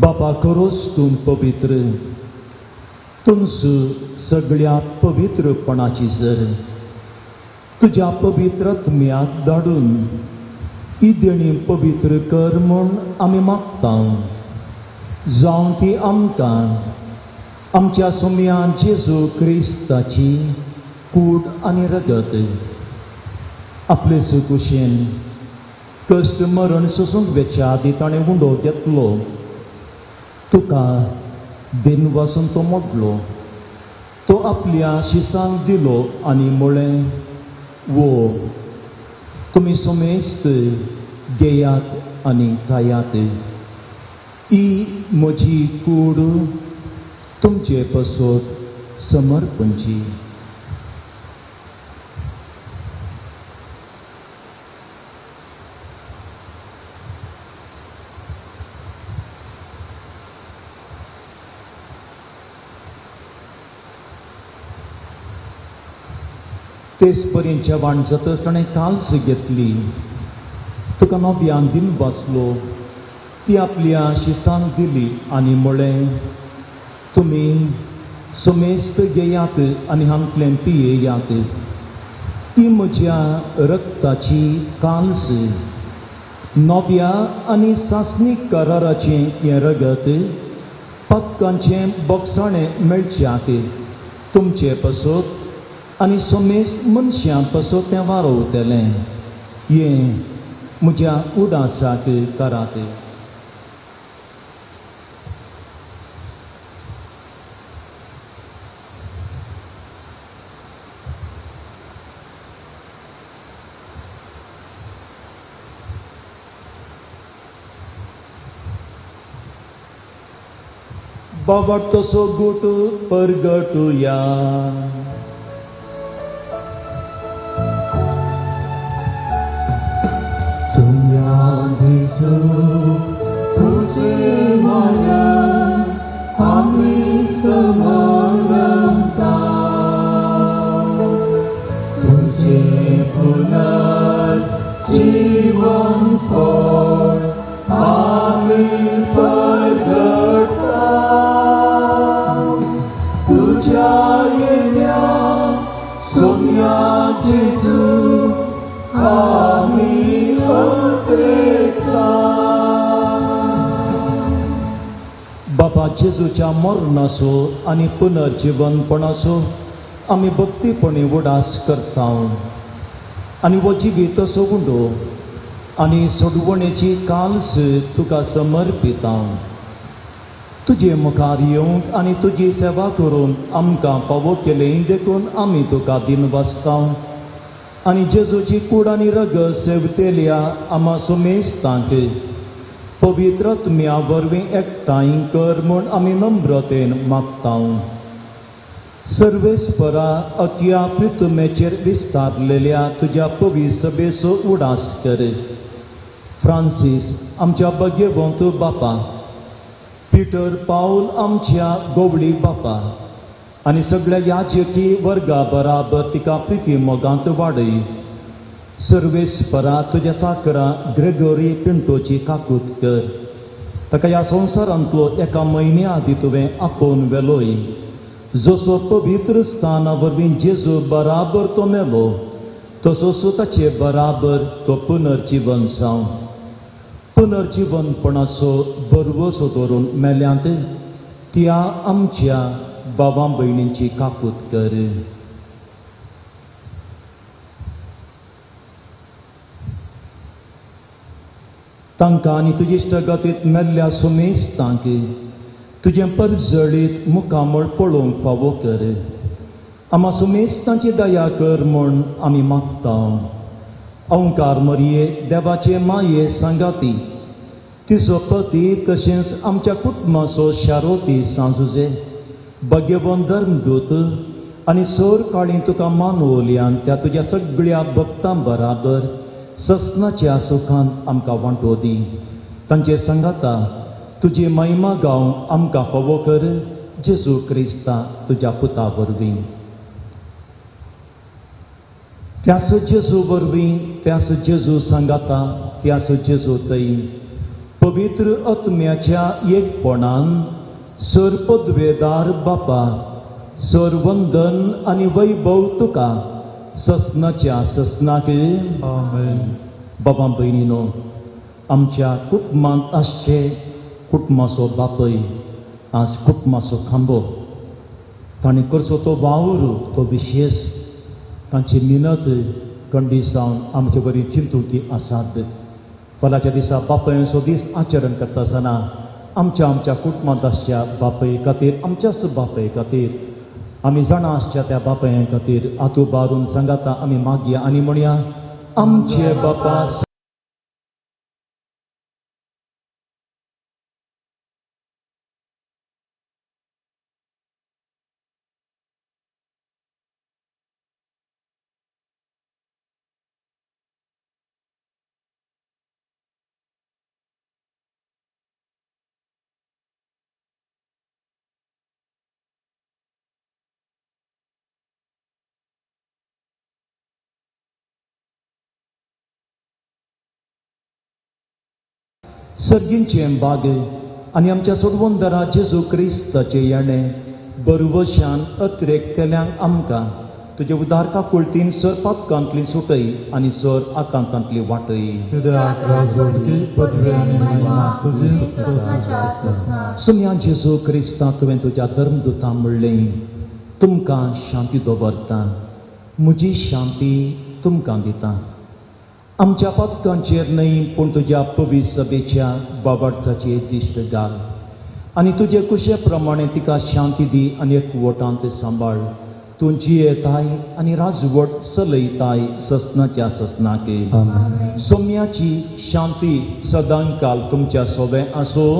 बापा खरोच तूं पवित्र, तुमच सगळ्या पवित्रपणाची जर तुज्या पवित्रत्म्याक धाडून ही देणी पवित्र कर म्हूण आमी मागता. जावं ती आमकां आमच्या सोम्या जेजू क्रिस्ताची कूड आनी रगत आपले सुकुशेन कश्ट मरण सोसूंक वेच्या आदी ताणें उंडो घेतलो, तुका दिनवासून तो मोडलो, तो आपल्या शिसांक दिलो आनी म्हळें, वो तुमी समेस्त घेयात आनी खायात, ही म्हजी कूड तुमचे पसत समर्पणची. तेच परी जेवण जातच ताणें काल्स घेतली, तुका नव्यान दिन बसलो, ती आपल्या शिसांक दिली आनी म्हळें, तुमी समेस्त घेयात आनी हांतलें पियेयात, ही म्हज्या रक्ताची काल्स, नव्या आनी सासणीक कराराचें हें रगत पातकांचें बोगसाणें मेळच्याक तुमचे पसत आनी समेस्त मनशां पसत तें वारोवतलें. हें म्हज्या उडासाक करात. बाबा तसो गुट परगटुया. तुझे मरण आमी समरता, तुझे पुनर्जीवन फळ बापा जेजूच्या मरणाचो आनी पुनर्जिवनपणाचो आमी भक्तीपणी उडास करता आनी हो जिवीत सोगुंडो आनी सोडवणेची काल्स तुका समर्पिता. तुजे मुखार येवंक आनी तुजी सेवा करून आमकां फावो केलें देखून आमी तुका दिनवासता आनी जेजूची कूड आनी रगत सेवतेल्या आमा सुमेस्तांक पवित्र आत्म्या वरवीं एकठांय कर म्हूण आमी नम्रतेन मागता. सर्वेस्परा अत्या प्रितुमेचेर विस्तारलेल्या तुज्या पवित्र सभेचो उडास कर. फ्रांसीस आमच्या भाग्यवंत बापा, पिटर पावल आमच्या गोवळी बापा आनी सगळ्या याजकी वर्गा बराबर तिका प्रिती मोगांत वाडय. सर्वेस्परा तुज्या साकरा ग्रेगोरी पिंटोची काकूत कर. ताका ह्या संवसारांतलो एका म्हयन्या आदीं तुवें आपोवन व्हेलोय. जसो पवित्र स्थाना वरवीं जेजू बराबर तो मेलो तसोच ताचे बराबर तो पुनर्जिवन जावं. पुनर्जिवनपणाचो बरवसो दवरून मेल्यांत त्या आमच्या बाबा भयणींची काकूत कर. तांकां आनी तुजी इश्टागतींत मेल्ल्या सुमेस्तांक तुजें परजळीत मुखामळ पळोवंक फावो कर. आमा सुमेस्तांची दया कर म्हूण आमी मागता. ओंकार मरये देवाचे माये सांगाती तिचो पती तशेंच आमच्या कुटुंबाचो शारोती सांजुजे भाग्यवंत धर्मदूत आनी सोर काळी तुका मानवल्यान त्या तुज्या सगळ्या भक्तां बराबर ससनाच्या सुखान आमकां वांटो दी. तांचे सांगाता तुजी महिमा गावंक आमकां फावो कर जेजू क्रिस्ता तुज्या पुता वरवीं. त्यास जेजू वरवीं, त्यास जेजू सांगाता, त्यास जेजू थंय पवित्र आत्म्याच्या एकपणान सर पदवेदार बापा सर वंदन आनी वैभव तुका ससनाच्या ससनाक. आमेन. बाबा भयणीनो, आमच्या कुटुंबांत आसचे कुटुंबाचो बापय आज कुटुंबाचो खांबो, ताणें करचो तो वावर तो विशेश, तांची मिनत कंडी जावन आमचे बरी चिंतुकी आसात. फाल्याच्या दिसा बापायचो दीस आचरण करता आसतना आमच्या आमच्या कुटुंबांत आसच्या बापय खातीर, आमच्याच बापय खातीर, आमी जाणा आसच्या त्या बापाय खातीर आतू बारून सांगाता आमी मागया आनी म्हणया, आमचे बापा सर्गींचे बाग आनी आमच्या सोडवंदरा जेजू क्रिस्ताचे येणें बरवशान अतिरेक केल्यांक आमकां तुजे उदार काकुळतीन सर पातकांतली सुटय आनी सर आकांतांतली वाटय. सुन्या जेजू क्रिस्ता तुवें तुज्या धर्मदुता म्हणलें, तुमकां शांती दवरता, म्हजी शांती तुमकां दिता. आमच्या पातकांचेर न्हय पूण तुज्या पवित्र सभेच्या बाबार्थाचेर दिश्ट घाल आनी तुजे कुशे प्रमाणे तिका शांती दी आनी एकवटांत सांबाळ. तूं जियेताय आनी राजवट चलयताय ससनाच्या ससनाक. सोम्याची शांती सदांकाल तुमच्या सोबे आसूं.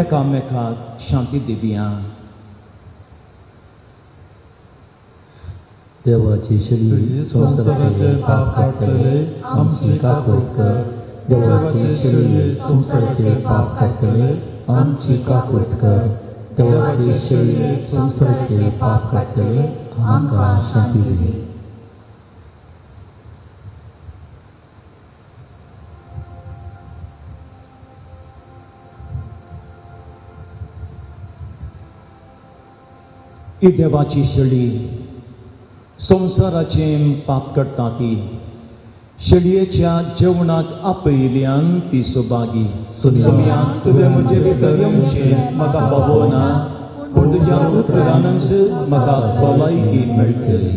एकामेकाक शांती दिवया. देवाची शरी संवसाराचे पाप काडटले आमची काकूत कर. देवाची शरी संवसाराचे पाप काडटले आमची काकूत कर. देवाची शरी संवसाराचे पाप काडटले आमकां शांती दी. ही देवाची शरी संवसाराचें पाप करता ती शेळयेच्या जेवणाक आपयल्यान ती सौभागी. सोम्या तुवें म्हजे भितर येवचें म्हाका पावना, पूण तुज्या उतरानच म्हाका भलायकी मेळटली.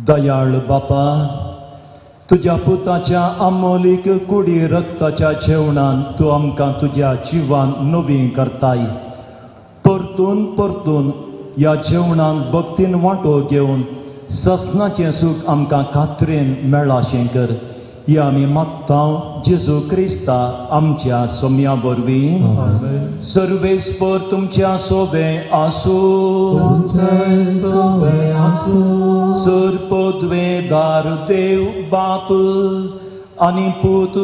दयाळ बापा, तुज्या पुताच्या अमोलीक कुडी रक्ताच्या जेवणान तूं आमकां तुज्या जिवान नवीं करताय. परतून परतून ह्या जेवणान भक्तीन वांटो घेवन ससनाचें सूख आमकां खात्रेन मेळाशें कर. ही आमी मागता जेजू क्रिस्ता आमच्या सोम्या वरवीं. सर्वेस्पर तुमच्या सोबें आसूं. सर पदवेदार देव बाप आनी पूत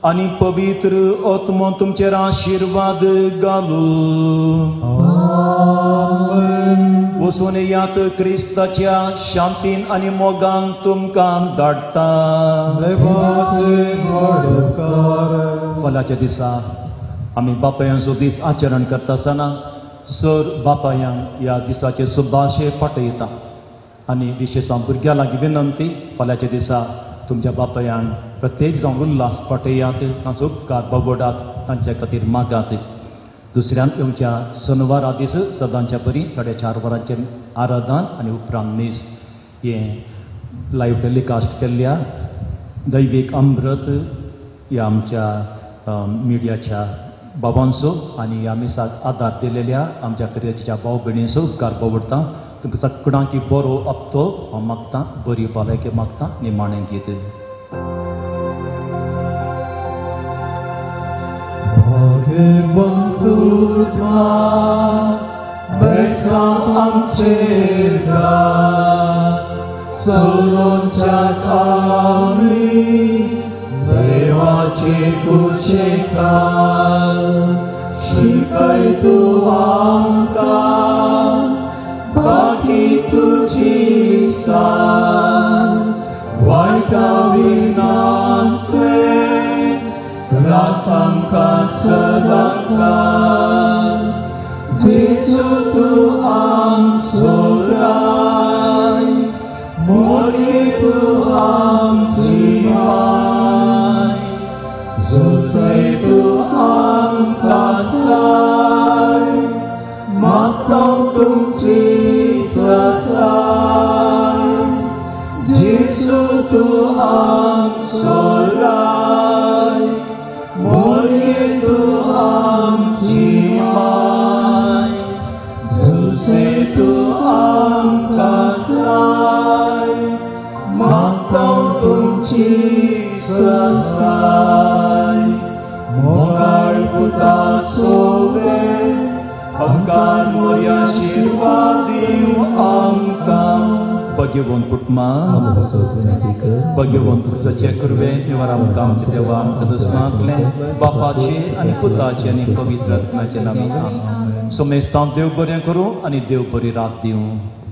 आनी पवित्र आत्मो तुमचेर आशिर्वाद घालूं. वचून यात क्रिस्ताच्या शांतीन आनी मोगान तुमकां धाडटा. फाल्यांच्या दिसा आमी बापायांचो दीस आचरण करता आसतना सर बापायांक ह्या दिसाचे सुभाशे पाठयता आनी विशेश भुरग्यां लागीं विनंती, फाल्यांच्या दिसा तुमच्या बापायांक प्रत्येक जावन उल्हास पाठयात, तांचो उपकार बाबोडात, तांच्या खातीर मागात. दुसऱ्यान येवच्या शनवारा दीस सदांच्या परी 4:30 वरांचेर आराधन आनी उपरांत मीस हें लायव्ह टेलिकास्ट केल्ल्या दैवीक अमृत ह्या आमच्या मिडियाच्या बाबांचो आनी ह्या मिसाक आदार दिलेल्या आमच्या फिर्याच्या भाव भयणींचो उपकार बावडटा. तुमकां सगळ्यांकी बरो हप्तो हांव मागतां, बरी भलायकी मागतां. निमाणें गीत. शिकय तूं आमकां बाकी तुजी सांग, वायटा विनांतलें राख आमकां सदांकाळ. जेजू तूं आमचो राय, मोरी तूं आमची माय, जोतय तूं आमकां जाय, मागता तुमची ससाय. जेजू तूं आमचो राय, मोरी तूं आमची माय, जोतय आमची ससाय मोगाळ पुता सोवे आमकां मोर्या आशिर्वाद दिवं आमकां. भगवंत कुटुंबा भगवंत सचे कुरवे निवार आमकां आमच्या देवा आमच्या दुस्मांतलें बापाचे आनी पुताचे आनी पवित्र आत्म्याचे नांवान. सोमेस्तांव देव बरें करूं आनी देव बरी रात दिवं.